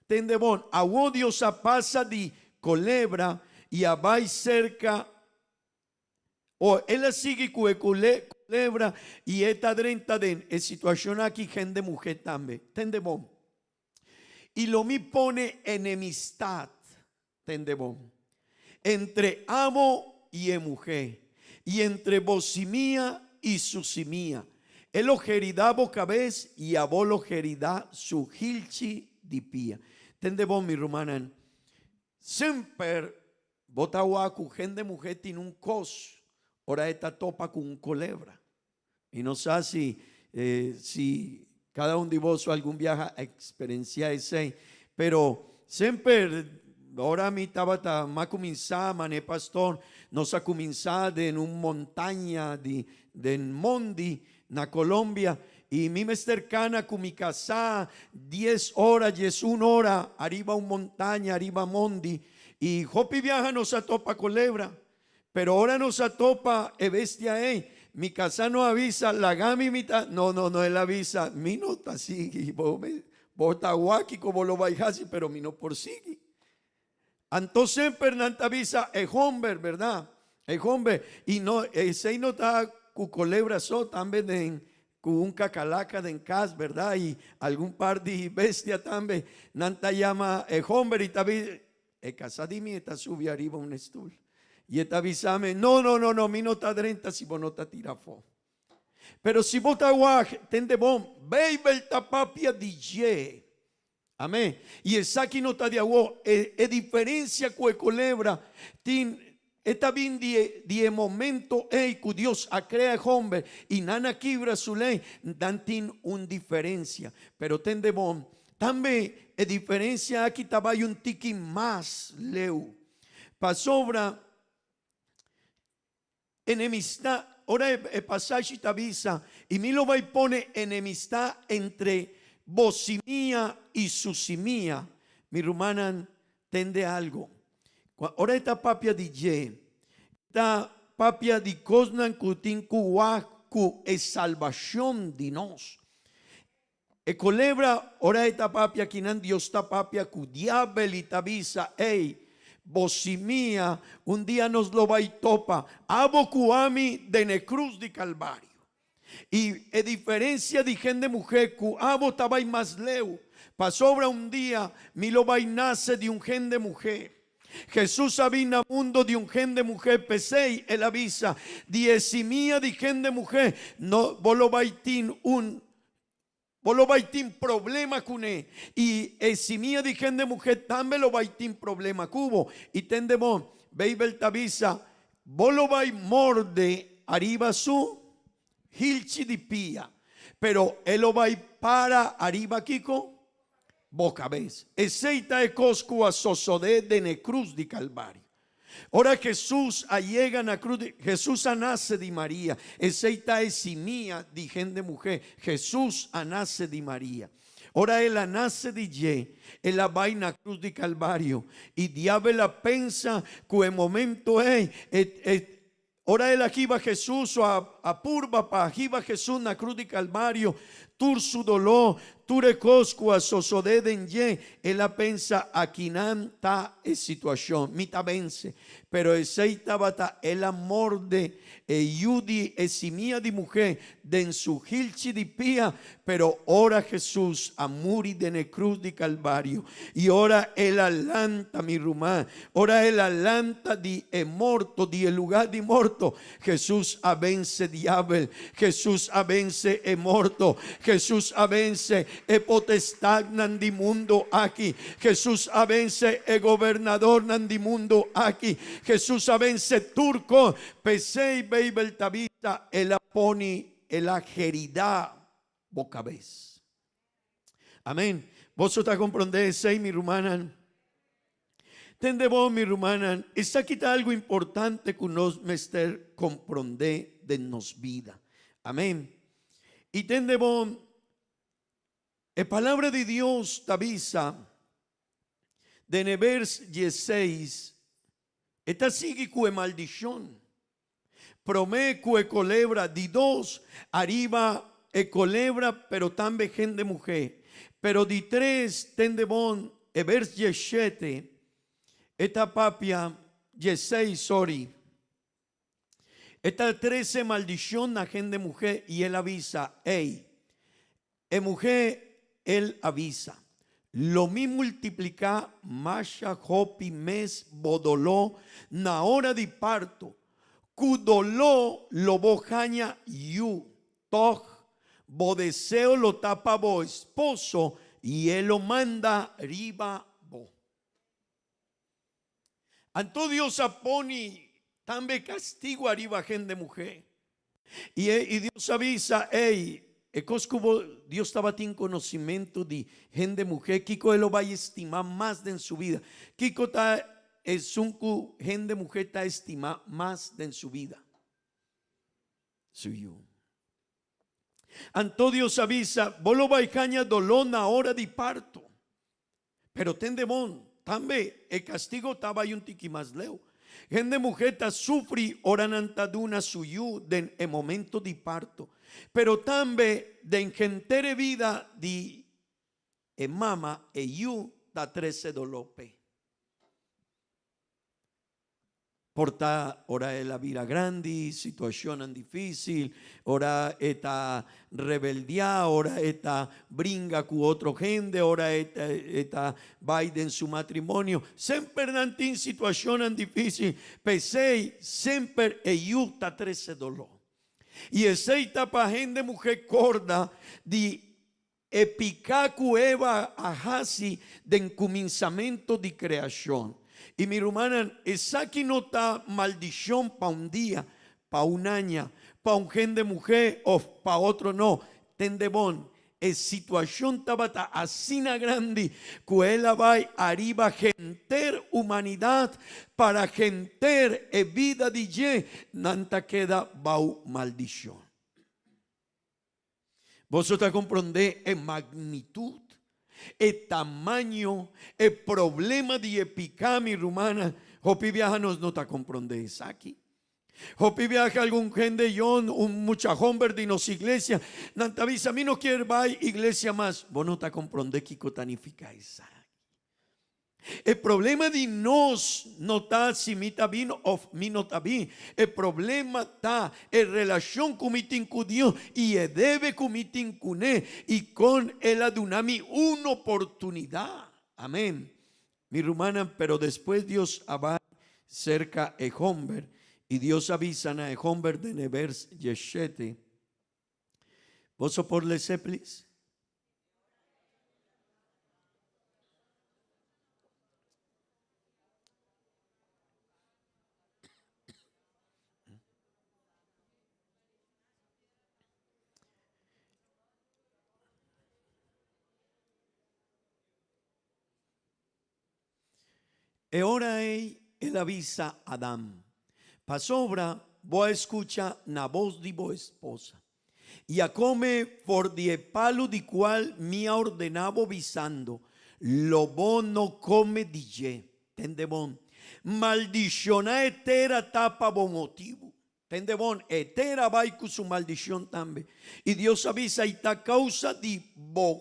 Tende bon, awo Dios a pasa di kolebra i a bai serka, o el a sigui ku e kolebra i e ta drenta den e situashon aki hende muhé tambe. Tende bon. I lo mi pone enemistat, tende bon, entre abo i e muhé, i entre bo simia i su simia. E lo heridá bo kabes i abo lo heridá su hilchi di pia. Tende bon, mi rumannan, semper bo ta wak ku hende muhé tin un kos ora e ta topa ku un kolebra. Mi no sa si si cada un di boso algun biaha a experiencia esey, pero semper ora mi tabata m'a cuminsa mane pastor, nos a cuminsa den un montaña di den mondi na Colombia y mi mester cana cu mi casa dies ora, diesun ora ariba un montaña ariba mondi y hopi biaha nos a topa colebra. Pero ora nos a topa e bestia ei, mi kasá no a bisa, Laga mi, mi ta. No, no, no, el a bisa, Mi no ta sigui. Bo, bo ta wak kiko bo lo bai hasi, pero mi no por sigui. Anto semper nan ta bisa e homber, berdad? E homber. I no, esei no ta ku kolebra so, tambe den ku un kakalaka den kas, berdad? I algun par di bestia tambe. Nan ta yama e homber i ta bisa, E casa di mi e ta subi ariba un stoel y e ta bisa mi, no, no, no, no, mi no ta drenta si bo no ta tira afó. Pero si bo ta wak, tende bon, Bijbel ta papia di dje. Amén. Y esaki no ta di awo. E, e diferencia cu e colebra tin e ta bin di e, di e momento ey cu Dios a crea e homber y nan a kibra su ley, nan tin un diferencia. Pero tende bon, tambe e diferencia aki ta bay un tiki mas leu. Pasobra Enemistá, ora e pasashi ta bisa, I mi lo bai pone enemistá entre bo simia i su simia. Mi rumannan, tende algu. Ora e ta papia di dje, e ta papia di kosnan ku tin ku wak ku e salbashon di nos. E kolebra, ora e ta papia kinan Dios ta papia ku diabel i ta bisa, Ey, bo simia, un dia nos lo bai topa, abo ku ami den e krus di Kalvario. I e diferensia di hende muhé ku abo ta bai mas leu, pasobra un dia mi lo bai nase di un hende muhé. Hesus a bin na mundo di un hende muhé, p'esei el a bisa, Di e simia di hende muhé no bo lo bai tin un Bo lo bai tin problema kuné, i e simia di hende muhé tambe lo bai tin problema ku bo. I tende bon, Beibel ta bisa, Bo lo bai morde ariba su hilchi di pia, pero e lo bai para ariba kiko? Bo kabes. Esei ta e kos ku a sosodé den e krus di Kalvario. Ora Hesus a yega na cruz di, Hesus a nace di Maria. Esey ta e simia di hende muhe. Hesus a nace di Maria. Ora el a nace di dje, el a bay na cruz di Calvario. Y diabel a pensa cu e momento ey, e, e, ora el a hiba Hesus o a, a purba pa hiba Hesus na cruz di Calvario, tur su doló, tur e kos ku a sosodé den dje, el a pensa, Akinan ta e situashon, mi ta vense. Pero esei tabata el a morde e yu di e simia di muhé den su hilchi di pia, pero ora Hesus a muri den e krus di Kalvario i ora el a lanta, mi ruman, ora el a lanta di e morto, di e lugá di morto, Hesus a vense diabel, Hesus a vense e morto, Hesus a vense e potestadnan di mundo aki, Hesus a vense e gobernadornan di mundo aki, Hesus a vense tur kos. P'esei Beibel ta bisa, El a poni, el a heridá bo kabes. Amen. Boso ta komprondé esei, mi rumannan? Tende bon, mi rumannan, esaki ta algu importante ku nos mester komprondé den nos bida. Amen. I tende bon, e Palabra di Dios ta bisa den e bers dieseis, e ta sigui ku e maldishon. Promé ku e kolebra, di dos, ariba e kolebra, pero tambe hende muhé. Pero di tres, tende bon, e bers dieshete, e ta papia, dieseis, sorry, e ta trese maldishon na hende muhé i el a bisa, Ey, E muhé el a bisa, Lo mi multipliká masha hopi mes bo doló na ora di parto, ku doló lo bo haña yu. Tòg, bo deseo lo ta pa bo esposo i e lo manda riba bo. Anto Dios a poni tambe kastigu ariba hende muhé. I e i Dios a bisa, Ey, e kos ku bo Dios tabatin konosimentu di hende muhé, kiko e lo bai estimá mas den su bida? Kiko ta esun ku hende muhé ta estimá mas den su bida? Su yu. Anto Dios a bisa, Bo lo bai haña doló na ora di parto. Pero tende bon, tambe e castigo ta bay un tiki mas leu. Hende muhe ta sufri ora nan ta duna su yu den e momento di parto, pero tambe den henter e bida di e mama e yu ta trece doló p'e. Por ta ora el a bira grandi, situacionnan dificil, ora e ta rebeldia, ora e ta bringa cu otro hende, ora e ta e ta bay den su matrimonio. Semper nan tin situacionnan dificil, p'esey semper e yu ta trece dolor. Y esey ta pa hende muhe corda di. E piká ku Eva a hasi den kuminsamentu di kreashon. I mi rumannan, esaki no ta maldishon pa un dia, pa un aña, pa un hende muhé òf pa otro no. Tende bon, e situashon tabata asina grandi ku el a bai ariba henter humanidat, para henter e bida di dje nan ta keda bou maldishon. Boso ta komprondé e magnitut, e tamaño, e problema di e piká, mi rumannan? Hopi biaha nos no ta komprondé esaki. Hopi biaha algun hende yon, un mucha homber di nos iglesia, nan ta bisa, Mi no kier bai iglesia mas. Bo no ta komprondé kiko ta nifiká esaki. E problema di nos no ta si mi ta bin of mi no ta bin. E problema ta e relashon ku mi tin ku Dios i e debe ku mi tin kuné i kon el a duna mi un oportunidat. Amen. Mi rumannan, pero despues Dios a bai serka e homber i Dios a bisa na e homber den e vers dieshete, Boso por les'é, please? E ora ei el a bisa Adam, Pasobra bo a skucha na bos di bo esposa, i a kome for di e palu di kual mi a ordená bo bisando, Lo bo no kome di dje. Tende bon, maldishoná e tera ta pa bo motibu. Tende bon, e tera a bai ku su maldishon tambe. I Dios a bisa, I ta kousa di bo.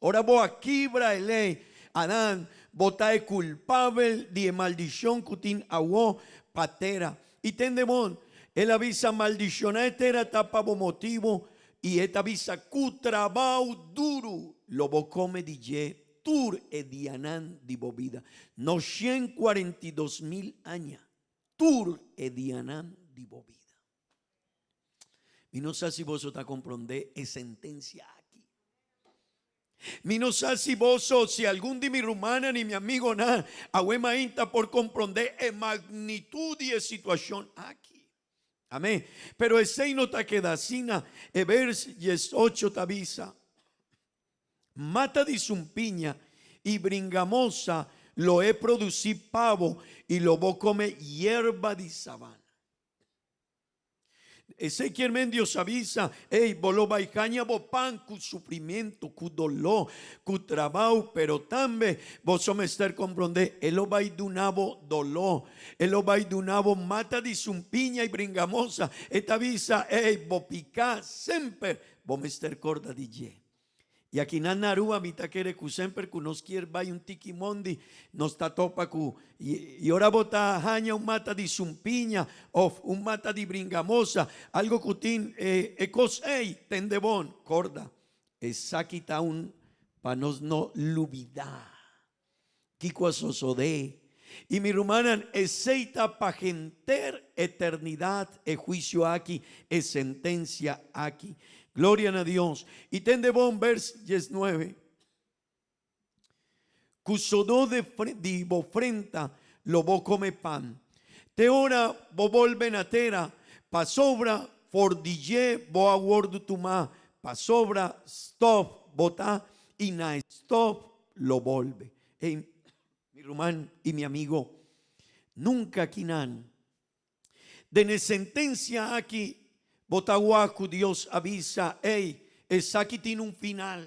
Ora bo a kibra e lei, Adan, bo ta e kulpabel di e maldishon ku tin awó pa tera. I tende bon, el a bisa, Maldishoná e tera ta pa bo motibu, i e ta bisa ku trabou duru lo bo kome di dje tur e dianan di bo bida. No 142.000 aña. Tur e dianan di bo bida. Mi no sa si boso ta komprondé e sentensia aki. Mi no sa si boso, si algun di mi rumannan i mi amigonan awe mainta por komprondé e magnitut di e situashon aki. Amén. Pero esei no ta keda asina. E vers 18 ta bisa, Mata di sumpiña i bringamosa lo e produsí pa bo i lo bo kome yerba di sabana. Esei kier men Dios a bisa, Ey, bo lo bai haña bo pan ku sufrimiento, ku doló, ku trabou, pero tambe boso mester komprondé, e lo bai duna bo doló, e lo bai duna bo mata di sumpiña i bringamosa. E ta bisa, Ey, bo piká semper bo mester korda di dje. I aki na Aruba mi ta kere ku semper ku nos kier bai un tiki mondi nos ta topa ku i ora bo ta haña un mata di sumpiña òf un mata di bringamosa algo ku tin e e kos ei tende bon korda esaki ta un pa nos no lubidá kiko a sosodé i mi rumannan esei ta pa henter eternidat e huisio aki e sentensia aki gloria na Dios i tende bon vers 19 ku sodó de di bo frenta lo bo kome pan te ora bo bolbe na tera pasobra for di dje bo a wordu tumá pasobra stof bo ta i na e stof lo bolbe. Ey, mi ruman i mi amigo, nunka kinan. Den e sentensia aki, bo ta wak ku Dios a bisa, Ey, esaki tin un final.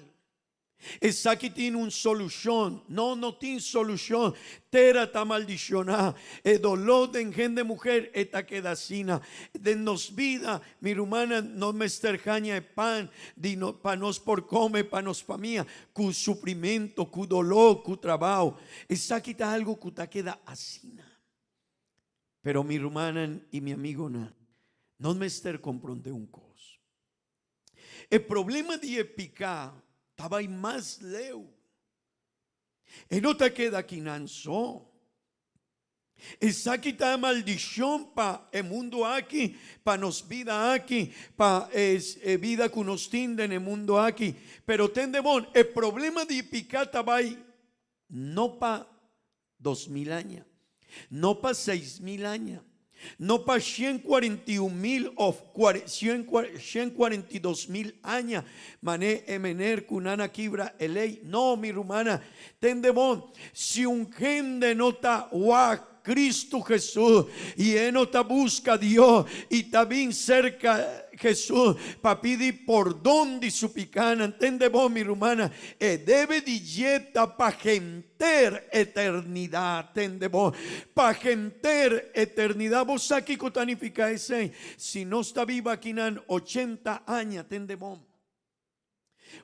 Esaki tin un solushon. No, no tin solushon. Tera ta maldishoná. E doló den hende muher e ta keda asina. Den nos bida, mi rumannan, nos mester haña e pan di no, pa nos por kome pa nos famia ku sufrimento, ku doló, ku trabao. Esaki ta algo ku ta keda asina. Pero mi rumannan i mi amigonan, nos mester komprondé un kos. E problema di e piká ta bai mas leu. E no ta keda kinan so. Esaki ta e maldishon pa e mundu aki, pa nos bida aki, pa e bida ku nos tin den e mundu aki. Pero tende bon, e problema di piká ta bai no pa 2000 aña, no pa 6000 aña, no pa 141 mil òf 142 mil aña, mané e mener ku nan a kibra e lei. No, mi rumannan, tende bon, si un hende no ta wak Kristu Hesus i e no ta buska Dios i ta bin serka Hesus pa pidi pordon di su pikánan, tende bon, mi rumannan, e debe di dje ta pa henter eternidat, tende bon, pa henter eternidat. Bo sa kiko ta nifiká esei? Si nos ta biba akinan 80 aña, tende bon,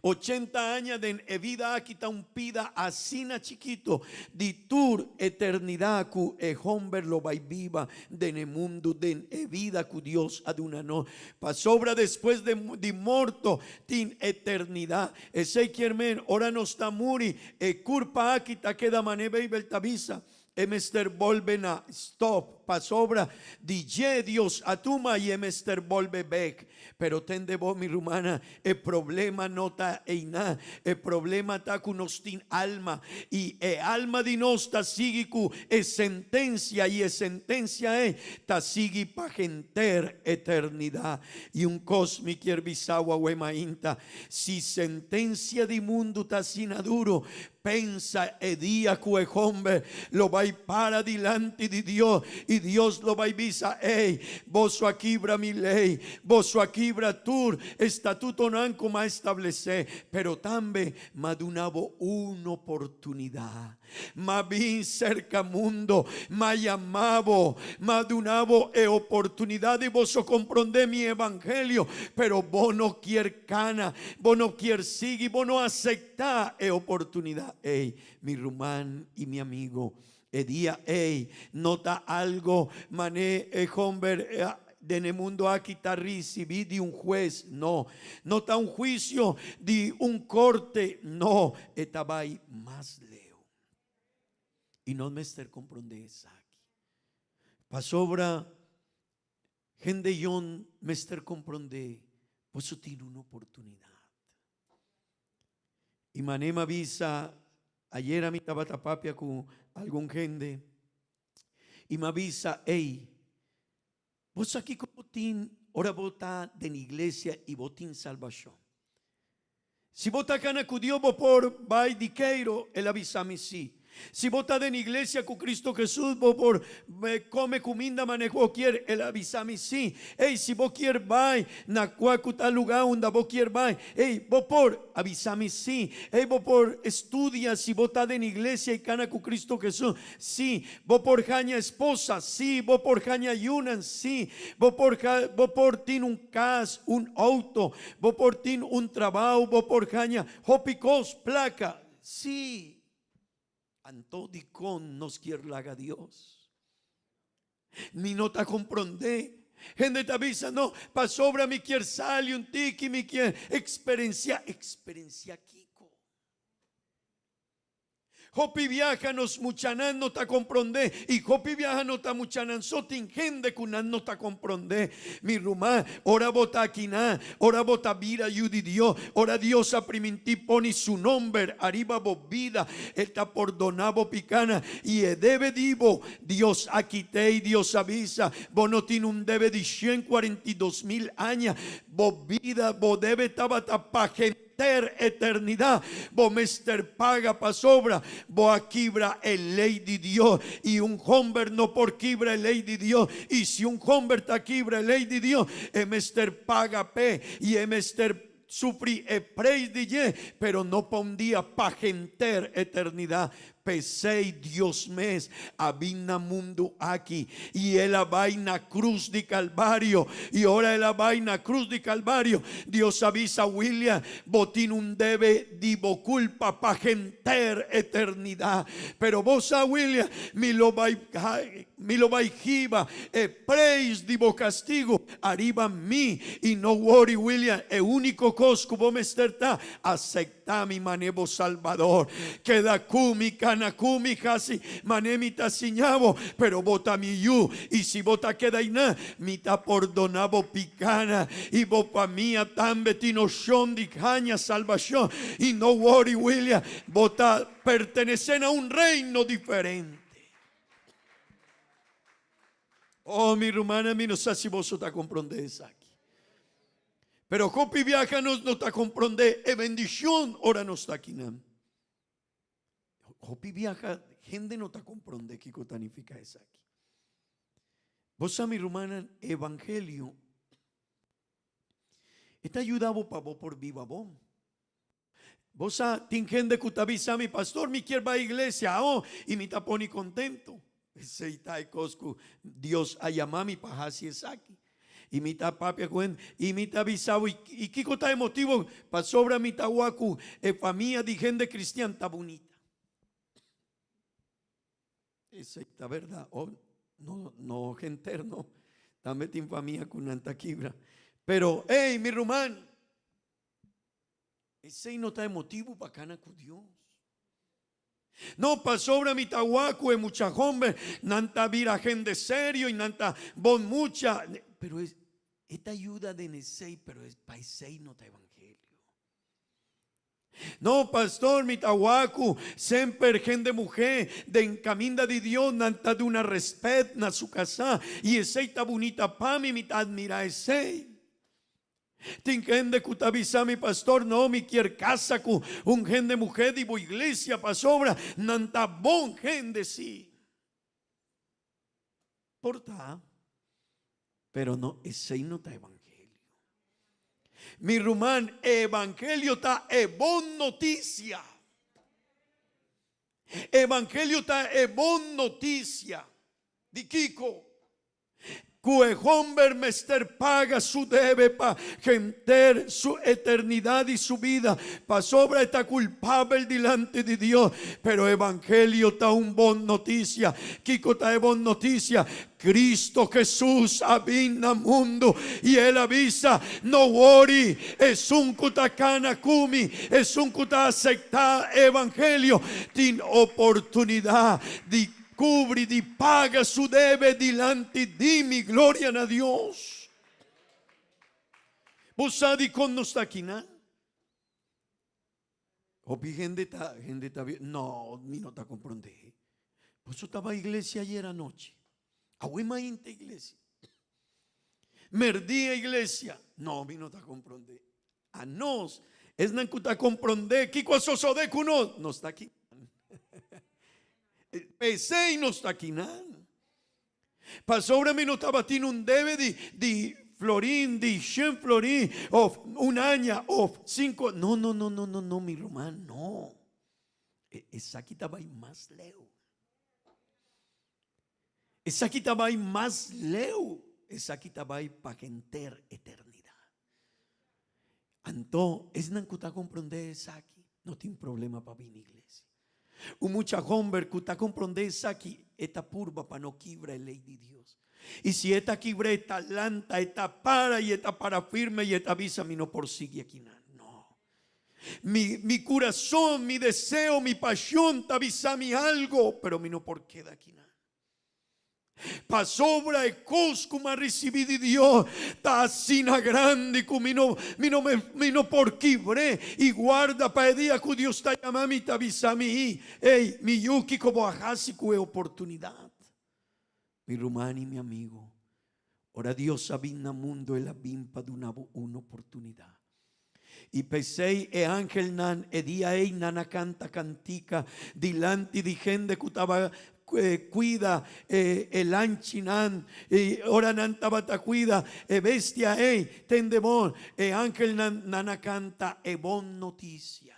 80 aña den e bida aki ta un pida asina chikitu di tur eternidat ku e hòmber lo bai biba den e mundu, den e bida ku Dios a duna nos. Pasobra despues di morto tin eternidat. Esei kier men, ora nos ta muri, e kurpa aki ta keda mané Beibel ta bisa, e mester bolbe na stòf, pasobra di dje Dios a tuma i e mester bolbe bèk. Pero tende bo, mi rumannan, e problema no ta einan. E problema ta ku nos tin alma i e alma di nos ta sigui ku e sentensia i e sentensia ei ta sigui pa henter eternidat. I un kos mi kier bisa awe mainta, si sentensia di mundu ta asina duru, pensa e dia ku e hòmber lo bai para dilanti di Dios i Dios lo bai bisa, Ei, boso a kibra mi lei, boso a kibra tur estatutonan ku m'a establesé, pero tambe m'a duna bo un oportunidat. M'a bin serka mundo, m'a yama bo, m'a duna bo e oportunidat di boso komprondé mi evangelio, pero bo no kier kana, bo no kier sigui, bo no aseptá e oportunidat ei. Mi ruman i mi amigo, e dia ei no ta algo mané e hòmber den e mundu aki ta risibí di un hues, no. No ta un huisio di un korte, no. E ta bai mas leu. I nos mester komprondé esaki. Pasobra hende yòn mester komprondé, boso tin un oportunidat. I mané m'a bisa, ayera mi tabata papia ku algun hende, i m'a bisa, Ey, bo sa kiko bo tin ora bo ta den iglesia i bo tin salbashon? Si bo ta kana ku Dios bo por bai di keiro, el a bisa mi si. Si bo ta den iglesia ku Kristu Hesus bo por kome kuminda manera ku bo kier, el a bisa mi si. Ey, si bo kier bai na kua ku ta lugá unda bo kier bai, ey, bo por a bisa mi si. Ey, bo por studia si bo ta den iglesia i kana ku Kristu Hesus, si. Bo por haña esposa, si. Bo por haña yunan, si. Bo por bo por tin un kas, un outo, bo por tin un trabou, bo por haña hopi kos, plaka, si. Anto dikon nos kier laga Dios? Mi no ta komprondé. Hende ta bisa, no, pasobra mi kier sali un tiki, mi kier eksperensiá. Eksperensiá kiko? Hopi biaha nos muchanan no ta komprondé i hopi biaha no ta muchanan so, tin hende ku nan no ta komprondé. Mi ruman, ora bo ta akinan, ora bo ta bira yu di Dios, ora Dios a primintí pone su nomber ariba bo bida, E ta pordoná bo pikánan i e debe di bo, Dios a kit'é i Dios a bisa, bo no tin un debe di 142 mil aña, bo bida, bo debe tabata pa henter eternidat, bo mester paga pasobra bo a kibra e lei di Dios i un hòmber no por kibra e lei di Dios i si un hòmber ta kibra e lei di Dios e mester paga p'e i e mester sufri e preis di dje, pero no pa un dia, pa henter eternidat. P'esei Dios mes a bin na mundu aki i el a bai na krus di Kalvario. I ora el a bai na krus di Kalvario, Dios a bisa William, Bo tin un debe di bo kulpa pa henter eternidat. Pero bo sa, William, mi lo bai mi lo bai hiba e preis di bo kastigu ariba mi. I no worry, William, e úniko kos ku bo mester ta, aseptá mi mané bo Salbador. Keda ku mi kana. Kana ku mi hasi mane mi ta siña bo, pero bo ta mi yu, i si bo ta keda einan, mi ta pordona bo pikana, i bo famia tambe tin oshon di haña salbashon. I no wori William, bo ta pertenesé na un reino diferente. Oh, mi rumannan, mi no sa si boso ta komprondé esaki. Pero hopi biaha nos no ta komprondé e bendishon ora nos ta akinan. Hopi biaha hende no ta komprondé kiko ta nifiká esaki. Bo sa, mi rumannan, evangelio e ta yuda bo pa bo por biba bon. Bo sa, tin hende ku ta bisa mi, Pastor, mi kier bai iglesia awo, i mi ta poni kontentu. Esei ta e kos ku Dios a yama mi pa hasi esaki. I mi ta papia ku hende, i mi ta bisa bo, i kiko ta e motibu? Pasobra mi ta wak ku e famia di hende kristian ta bunita. Esei ta bèrdat. Oh, no, no henter no. Tambe tin famia ku nan ta kibra. Pero, ey, mi ruman! Esei no ta e motibu pa kana ku Dios. No, pasobra mi ta wak ku e mucha homber nan ta bira hende serio i nan ta bon mucha. Pero e ta yuda den esei, pero pa esei no ta evangelio. No, pastor, mi ta wak ku semper hende muhé den kaminda di Dios nan ta duna respet na su kasá i esei ta bunita pa mi, mi ta admirá esei. Tin hende ku ta bisa mi, Pastor, no, mi kier kasa ku un hende muhé di bo iglesia pasobra nan ta bon hende. Sí, por ta, pero no, esei no ta evangelio. Mi ruman, evangelio ta e bon notisia. Evangelio ta e bon notisia. Di kiko? Ku e homber mester paga su debe pa henter su eternidad di su bida, pasobra e ta kulpabel dilanti di Dios. Pero evangelio ta un bon notisia. Kiko ta e bon notisia? Cristo Jesus a bin na mundu i El a bisa, No wori, esun ku ta kana ku mi, esun ku ta asektá e evangelio, tin oportunidat di Cubri di paga su debe dilanti di mi. Gloria na Dios. Bo sa dikon nos ta akinan? Hopi hende ta, hende ta bi, no, mi no ta comprende. Boso taba iglesia ayer anochi. Awe mainta iglesia. Merdia iglesia. No, mi no ta comprende. A nos, esnan ku ta komprondé kiko a sosodé ku nos, nos ta kinan. P'esei nos ta kinan. Pasobra mi no tabatin un debe di di florin, di shen florin, òf un aña, òf sinku. No, no, no, no, no, no, mi ruman, no. Esaki ta bai mas leu. Esaki ta bai mas leu. Esaki ta bai pa henter eternidat. Anto, esnan ku ta komprondé esaki no tin problema pa bini iglesia. Un mucha homber ku ta komprondé esaki, e ta purba pa no kibra e lei di Dios. I si e ta kibra, e ta lanta, e ta para i e ta para firme i e ta bisa, Mi no por sigui akinan. No. Mi, mi kurason, mi deseo, mi pashon ta bisa mi algo, pero mi no por keda akinan. Pasobra e kos ku mi a risibí di Dios ta asina grandi ku mi no, mi no, mi no por kibr'é i guarda pa e dia ku Dios ta yama mi ta bisa mi, Ey, mi yu, kiko bo a hasi ku e oportunidat? Mi ruman i mi amigo, ora Dios a bin na mundu el a bin pa duna bo un oportunidat. I p'esei e angelnan e dia ei nan a kanta kantika dilanti di hende ku taba kuida e lanchinan. I ora nan tabata kuida e bestia ei, tende bon, e angelnan nan a kanta e bon notisia.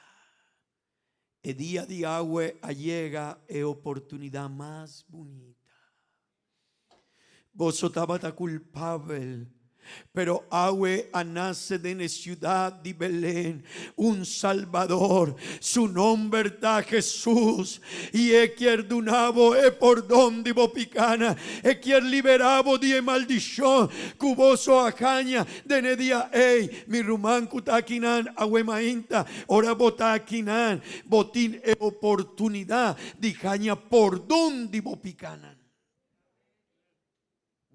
E dia di awe a yega e oportunidat mas bunita. Boso tabata kulpabel. Pero awe a nace den e ciudad di Belén un Salbador, su nomber ta Jesús, y e kier duna bo e pordon di bo picana, e kier libera bo di e maldicion cu boso a haña den e dia ey. Mi ruman cu ta akinan awe mainta, ora bo ta akinan, bo tin e oportunidad di haña pordon di bo picanan.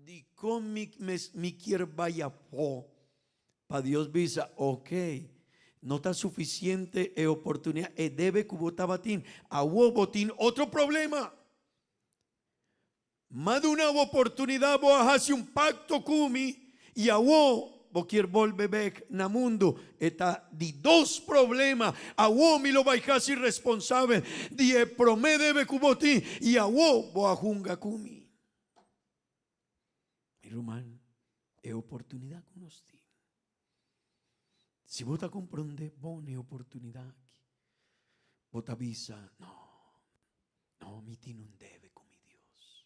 Dikon mi mes mi kier bai afó? Pa Dios bisa, Ok, no ta sufisiente e oportunidat, e debe ku bo tabatin. Awor bo tin otro problema. M'a duna bo oportunidat, bo a hasi un pakto ku mi, i awor bo kier bolbe bek na mundu. E ta di dos problema. Awor mi lo bai hasi responsabel di e promé debe ku bo tin, i awor bo a hunga ku mi. Mi ruman, e oportunidad cu nos tin. Si bo ta comprende bon e oportunidad aki, bo ta bisa, no, no, mi tin un debe cu mi Dios.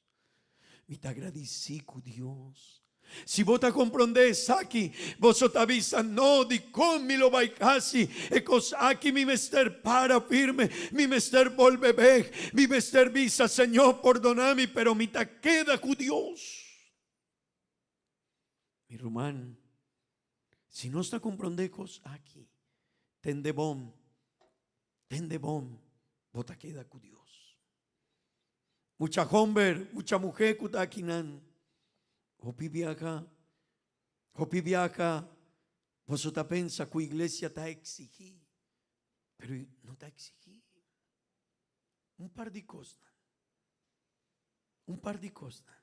Mi ta agradeci cu Dios. Si bo ta comprende esaki, boso ta bisa, no, dicon mi lo bay casi e cos aki, mi mester para firme, mi mester bolbe bek, mi mester bisa, Señor, pordona mi, pero mi ta keda cu Dios. Mi ruman, si nos ta comprende cos aki, tende bon, tende bon, bo ta keda cu Dios. Mucha homber, mucha muher cu ta akinan, hopi biaha, hopi biaha, boso ta pensa cu iglesia ta exigi, pero no ta exigi. Un par di cosnan, un par di cosnan,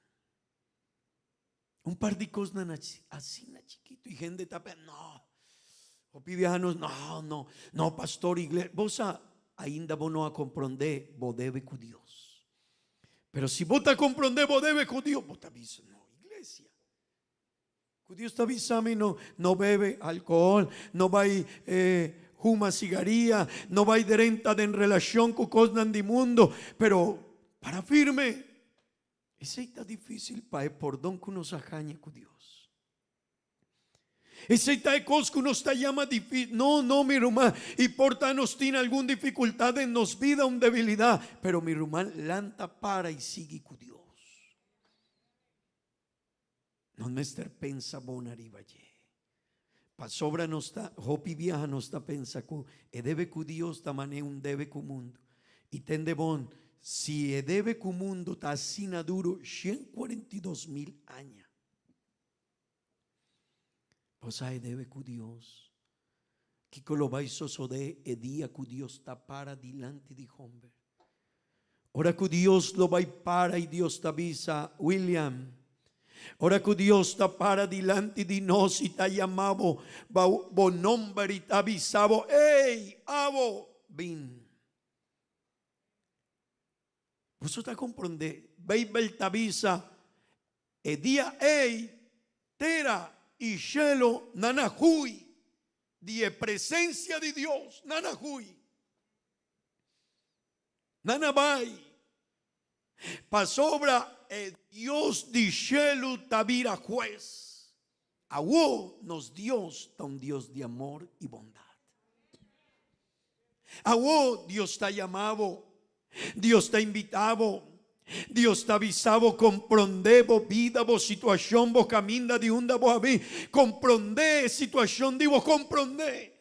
un par di cosnan asina chikito y hende ta pensa, no, hopi biaha nos, no, no, no pastor, iglesia, bo sa, ainda bo no a comprende bo debe cu Dios. Pero si bo ta comprende bo debe cu Dios, bo ta bisa, no, iglesia. Cu Dios ta bisa mi no, no bebe alcohol, no bay eh, huma cigaria, no bay drenta den relacion cu cosnan di mundo, pero para firme. Esey ta dificil pa e pordon cu nos a haña cu Dios. Esey ta e cos cu nos ta yama dificil. No, no, mi ruman. Y por ta nos tin algun dificultad den nos vida, un debilidad. Pero mi ruman, lanta, para y sigui cu Dios. Nos mester pensa bon ariba dje. Pasobra nos ta, hopi biaha nos ta pensa ku e debe ku Dios ta man'é un debe ku mundu. I tende bon, si e debe ku mundu ta asina duru 142,000 aña, bo sa e debe ku Dios? Kiko lo bai sosodé e dia ku Dios ta para dilanti di homber? Ora ku Dios lo bai para i Dios ta bisa, William, ora ku Dios ta para dilanti di nos i ta yama bo bou bo nomber i ta bisa bo, Ey, abo, bin. Boso ta komprondé? Beibel ta bisa, E dia ei, tera i shelu nan a hui di e presensia di Dios, nan a hui. Nan a bai, pasobra e Dios di shelu ta bira hues. Awor nos Dios ta un Dios di amor i bondat. Awor Dios ta yama bo, Dios ta invita bo, Dios ta bisa bo komprondé bo bida, bo situashon, bo kaminda di unda bo a bin. Komprondé e situashon di bo, komprondé.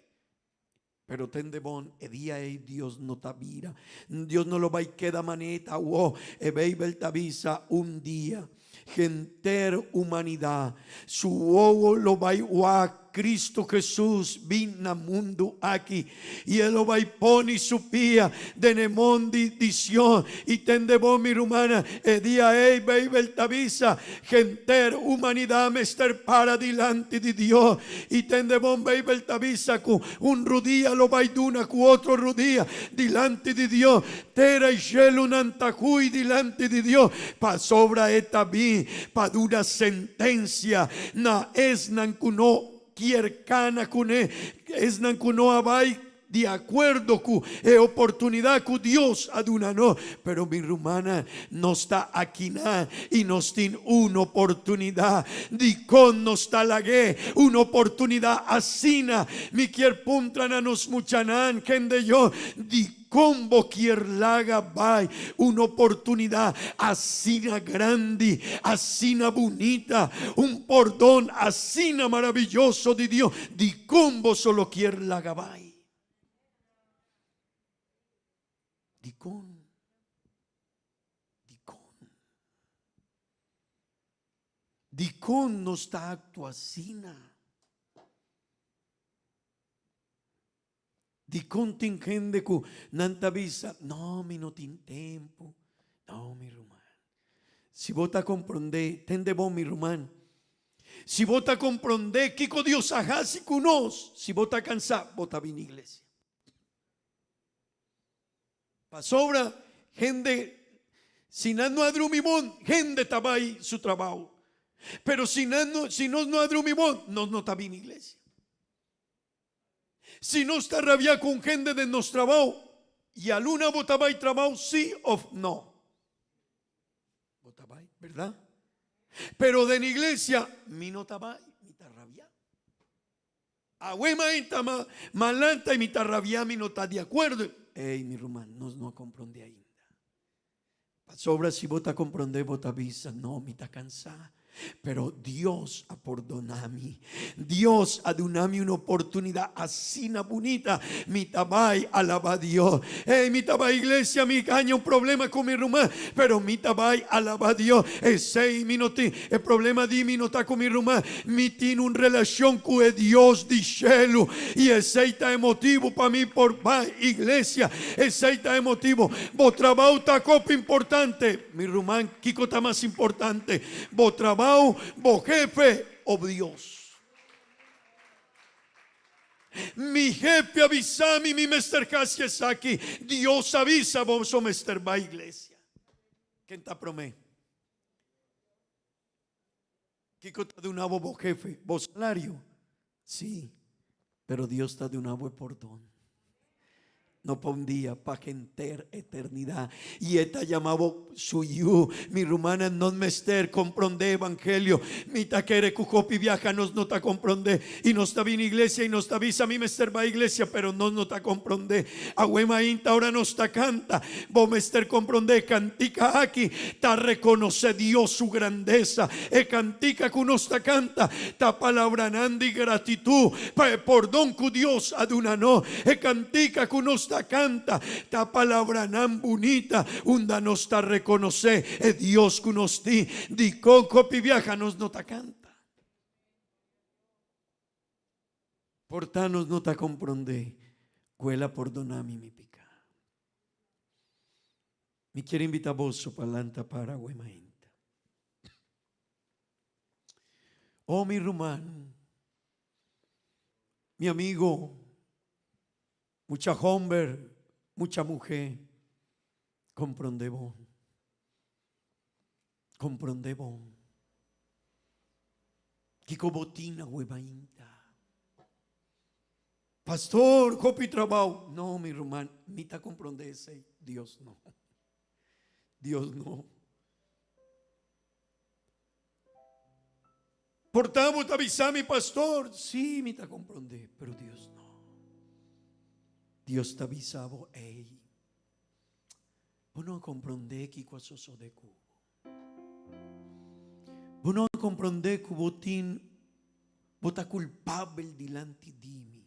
Pero tende bon, e dia ei Dios no ta bira. Dios no lo bai keda manera awor. E Beibel ta bisa un dia henter humanidad su wowo lo bai wak Cristo Jesus bin na mundu aki, i e lo bai poni su pia den e mondi di Sion. I tende bo, mi rumannan, e dia ei Beibel ta bisa, Henter humanidad mester para dilanti di Dios. I tende bon, Beibel ta bisa ku un rudia lo bai duna ku otro rudia dilanti di Dios. Tera i shelunan ta hui dilanti di Dios, pasobra e ta bin pa duna sentensia na esnan ku no kier kana kuné, esnan ku no a bai. Di akuerdo ku e oportunidat ku Dios a duna nos. Pero mi rumannan, nos ta akinan i nos tin un oportunidat. Dikon nos ta lag'é un oportunidat asina? Mi kier puntra na nos muchanan, kende yo, dikon bo kier laga bai un oportunidat asina grandi, asina bunita, un pordon asina maraviyoso di Dios? Dikon boso lo kier laga bai? Dikon? Dikon? Dikon nos ta aktua asina? Dikon tin hende ku nan ta bisa, No, mi no tin tempu. No, mi ruman. Si bo ta komprondé, tende bon, mi ruman. Si bo ta komprondé kiko Dios a hasi ku nos, si bo ta kansá, bo ta bini iglesia. Pasobra hende, si nan no a drumi bon, hende ta bai su trabou. Pero si nan no, si nos no a drumi bon, nos no ta bini iglesia. Si nos ta rabia ku un hende den nos trabou, yaluna bo ta bai trabou si of no? Bo ta bai, berdad? Pero den iglesia mi no ta bai, mi ta rabia. Awe mainta ma malanta y mi ta rabia, mi no ta di acuerdo. Ey, mi ruman, nos no a comprende ainda. Pasobra si bo ta comprende, bo ta bisa, no, mi ta cansa. Pero Dios a pordona mi. Dios a duna mi un oportunidad asina bunita. Mi ta bai alaba Dios. Ey, mi ta bai iglesia, mi haña un problema cu mi ruman, pero mi ta bai alaba Dios. Esey mi no tin. E problema di mi no ta cu mi ruman. Mi tin un relacion cu e Dios di shelu. Y esey ta e motibu pa mi por bai iglesia. Esey ta e motibu. Bo trabou ta kopi importante. Mi ruman, kiko ta mas importante, bo trabou, bo hefe of Dios? Mi hefe a bisa mi mi mester hasi esaki. Dios a bisa bo so mester bai iglesia. Ken ta promé? Kiko ta duna bo bo hefe? Bo salario? Sí, pero Dios ta duna bo e pordon. No pa un dia, pa henter eternidad. I e ta yama bo su yu. Mi rumannan, nos mester comprende evangelio. Mi ta kere cu hopi biaha nos no ta comprende. I nos ta bini iglesia i nos ta bisa mi mester bai iglesia, pero nos no ta comprende. Awe mainta ora nos ta canta, Bo mester comprende e cantica aki ta reconoce Dios su grandeza. E cantica cu nos ta canta ta palabranan di gratitud pa e pordon cu Dios a duna nos. E cantica cu nos ta canta ta palabranan bunita unda nos ta reconoce e Dios cu nos tin. Dicon hopi biaha nos no ta canta? Por ta nos no ta comprende cu El a pordona mi mi pica. Mi kier invita boso pa lanta para awe mainta. Oh mi ruman, mi amigo, mucha homber, mucha muhe, comprende bon. Comprende bon. Kiko bo tin awe mainta? Pastor, hopi trabao. No, mi ruman, mi ta comprende esey. Dios no. Dios no. Por ta bo ta bisa mi, pastor. Sí, mi ta comprende, pero Dios no. Dios ta bisa bo, ey, bo no a comprende kico a sosode cu bo. Bo no a comprende cu bo tin, bo ta culpabel dilanti di mi.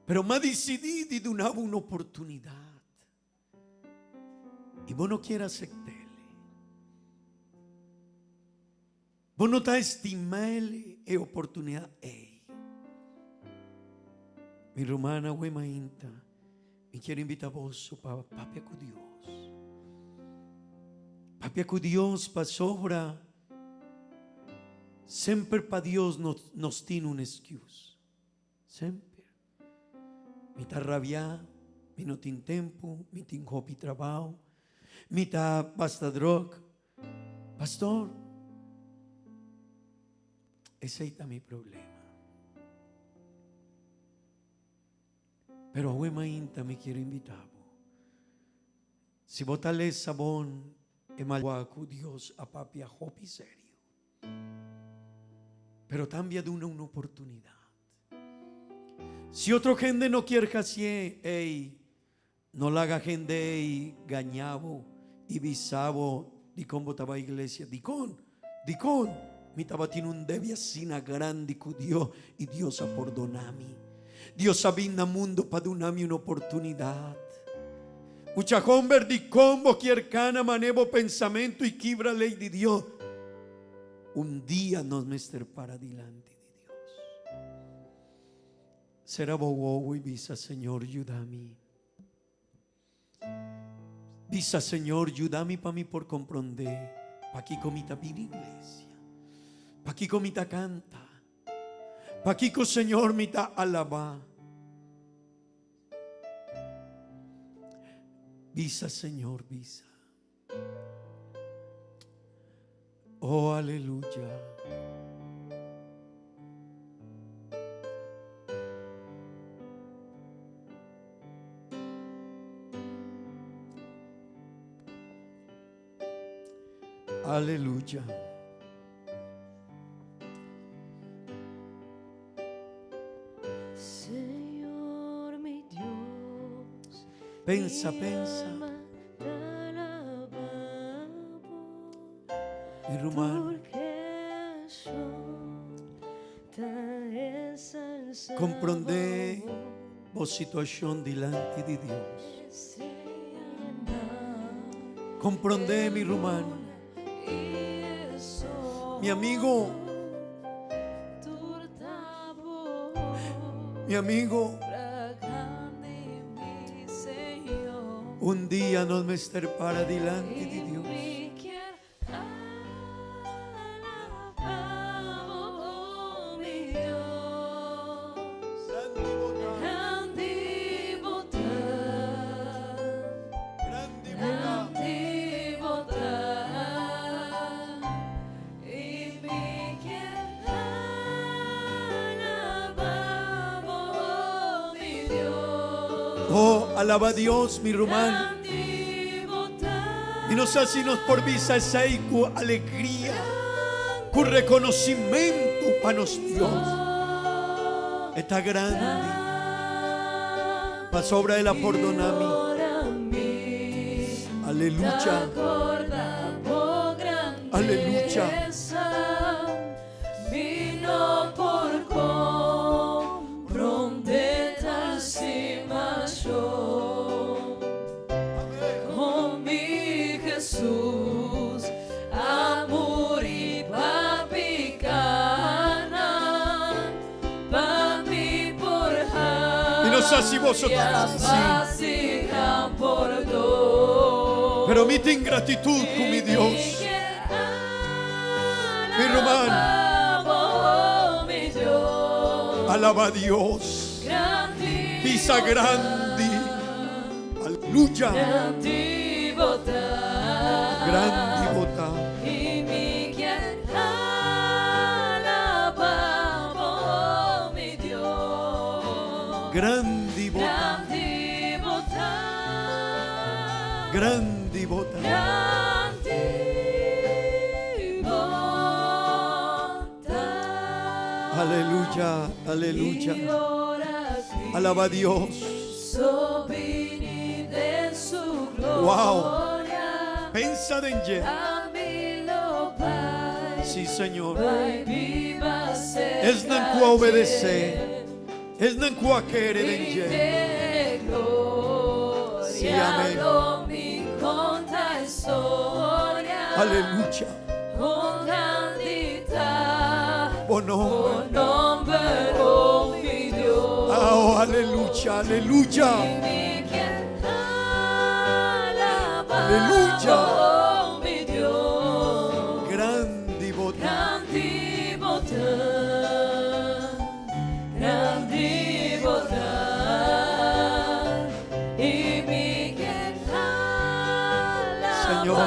Pero m'a dicidi di duna bo un oportunidad. Y bo no kier acept'ele. Bo no ta estima'ele e oportunidad ey. Mi ruman awe mainta, mi kier invita boso pa papia cu Dios. Papia cu Dios pasobra semper pa Dios nos tin un excuse. Semper. Mi ta rabia, mi no tin tempo, mi tin hopi trabao, mi ta basta druk. Pastor, esey ta mi problema. Pero awe mainta mi kier invita bo. Si bo ta lesa bon e malua cu Dios a papia hopi serio. Pero tambe a duna un oportunidad. Si otro hende no kier hacié, ey, no laga hende ey gaña bo y bisa bo dicon bo ta bai iglesia. Dicon? Dicon? Mi tabatin un debe asina grandi cu Dios y Dios a pordona mi. Dios a bin na mundo pa duna mi un oportunidad. Mucha homber, dicon bo kier cana mane bo pensamento y kibra ley di Dios? Un dia nos mester para dilanti di Dios. Sera bo wowo y bisa, Señor, yuda mi. Bisa, Señor, yuda mi pa mi por comprende pakico mi ta bini iglesia, pakico mi ta canta, pakico, Señor, mi ta alaba. Bisa, Señor, bisa. Oh, aleluya. Aleluya. Señor mi Dios, Pensa, mi pensa. alma te alaba Mi ruman. Porque yo te ensalzaba Comprende bo situacion dilanti di Dios. Comprende mi ruman. Mi amigo. Mi amigo. Un dia nos mester para dilanti di Dios. Oh, alaba Dios, mi ruman. I nos hasi nos por bisa esei ku alegria, ku rekonosimentu pa nos Dios. E ta grandi, pasobra El a pordona mi. Aleluya. Aleluya. Mi no sa si boso ta hasi, pero mi tin gratitud cu mi Dios. Mi ruman, alaba Dios. Bisa grandi. Aleluya. Grandi bo ta. Grandi bo ta. Grandi bo ta. Aleluya, aleluya. Alaba Dios. Wow. Pensa den dje. Sí, Señor. Esnan cu a obedece. Esnan cu a kere den dje. Sí, amén. Aleluya. Bo nomber. Oh, aleluya, aleluya. Aleluya. Grandi bo ta. Señor.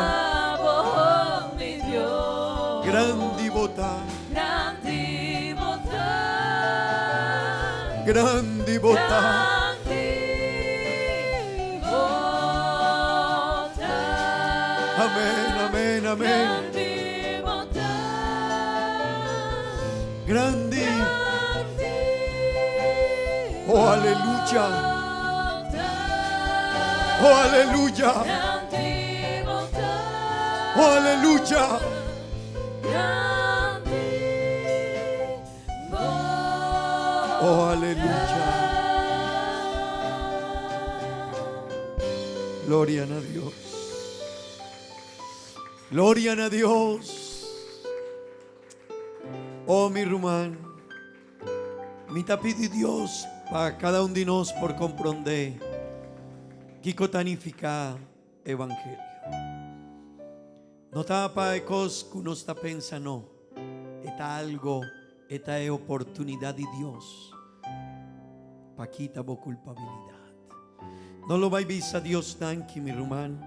Grandi bo ta. Grandi bo ta. Amén, amén, amén. Grandi bo ta. Grandi. Grandi Oh, aleluya. bo ta. Oh, aleluya. Grandi bo ta. Oh, aleluya. Grandi bo Oh, aleluya. Gloria a Dios. Gloria a Dios. Oh, mi ruman. Mi ta pidi Dios pa kada un di nos por komprondé kiko ta nifiká evangelio. No ta pa kos ku nos ta pensa no. E ta algu, e ta e oportunidat di Dios pa kita bo kulpabilidat. Nos lo bai bisa Dios danki, mi ruman.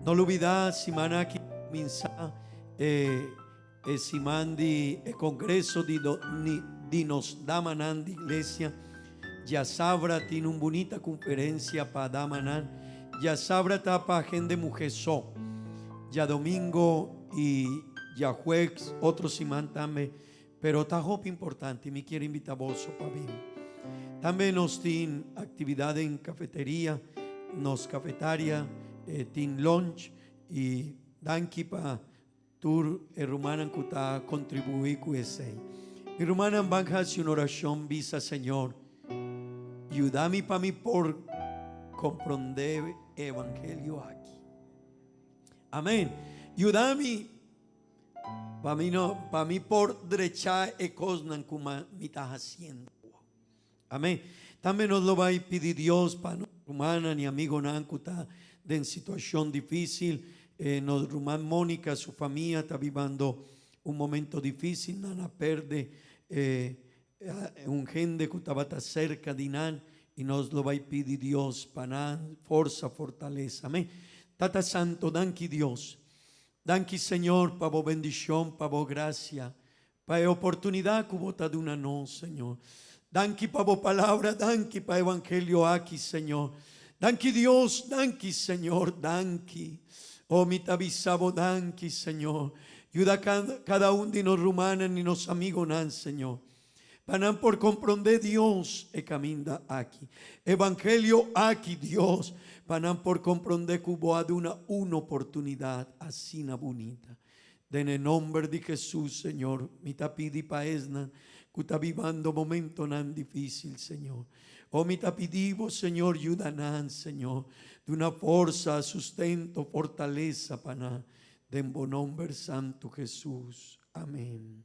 No lubidá siman aki kuminsá e e siman di e kongreso di do, ni, di nos damanan di iglesia. Djasabra tin un bunita konferensia pa damanan. Djasabra ta pa hende muhé so. Djadomingo i djajueves otro siman tambe. Pero ta hopi importante, mi ke invitá boso pa bin. Tambe nos tin aktividat den kafeteria, nos kafetaria tin lunch i danki pa tur e rumannan ku ta kontribuí ku esei. Mi rumannan ban hasi un orashon bisa Señor, yuda mi pa mi por komprondé evangelio aki. Amèn. Yuda mi pa mi no, pa mi por drecha e kosnan ku mi ta hasiendo. Amèn. Tambe nos lo bai pidi Dios pa nos rumannan i amigunan ku ta den situashon difísil. Nos ruman Mónica, su famia ta bibando un momento difísil. Nan a pèrdè un hende ku tabata serka di nan i nos lo bai pidi Dios pa nan forsa, fortalesa. Amèn. Tata Santu, danki Dios. Danki Señor pa bo bendishon, pa bo grasia, pa e oportunidat ku bo ta duna nos, Señor. Danki pa bo palabra, danki pa evangelio aki, Señor. Danki Dios, danki Señor, danki. Oh, mi ta bisa bo danki, Señor. Yuda kada un di nos rumannan i nos amigunan, Señor. Pa nan por komprondé Dios e kaminda aki. Evangelio aki, Dios, pa nan por komprondé ku bo a duna un oportunidat asina bunita. Den e nòmber di Hesus, Señor, mi ta pidi pa esnan ku ta bibando momentonan difísil, Señor. Oh, mi ta pidi bo, Señor, yuda nan, Señor. Duna forsa, sustento, fortalesa pa nan. Den bo nòmber santu, Hesus. Amèn.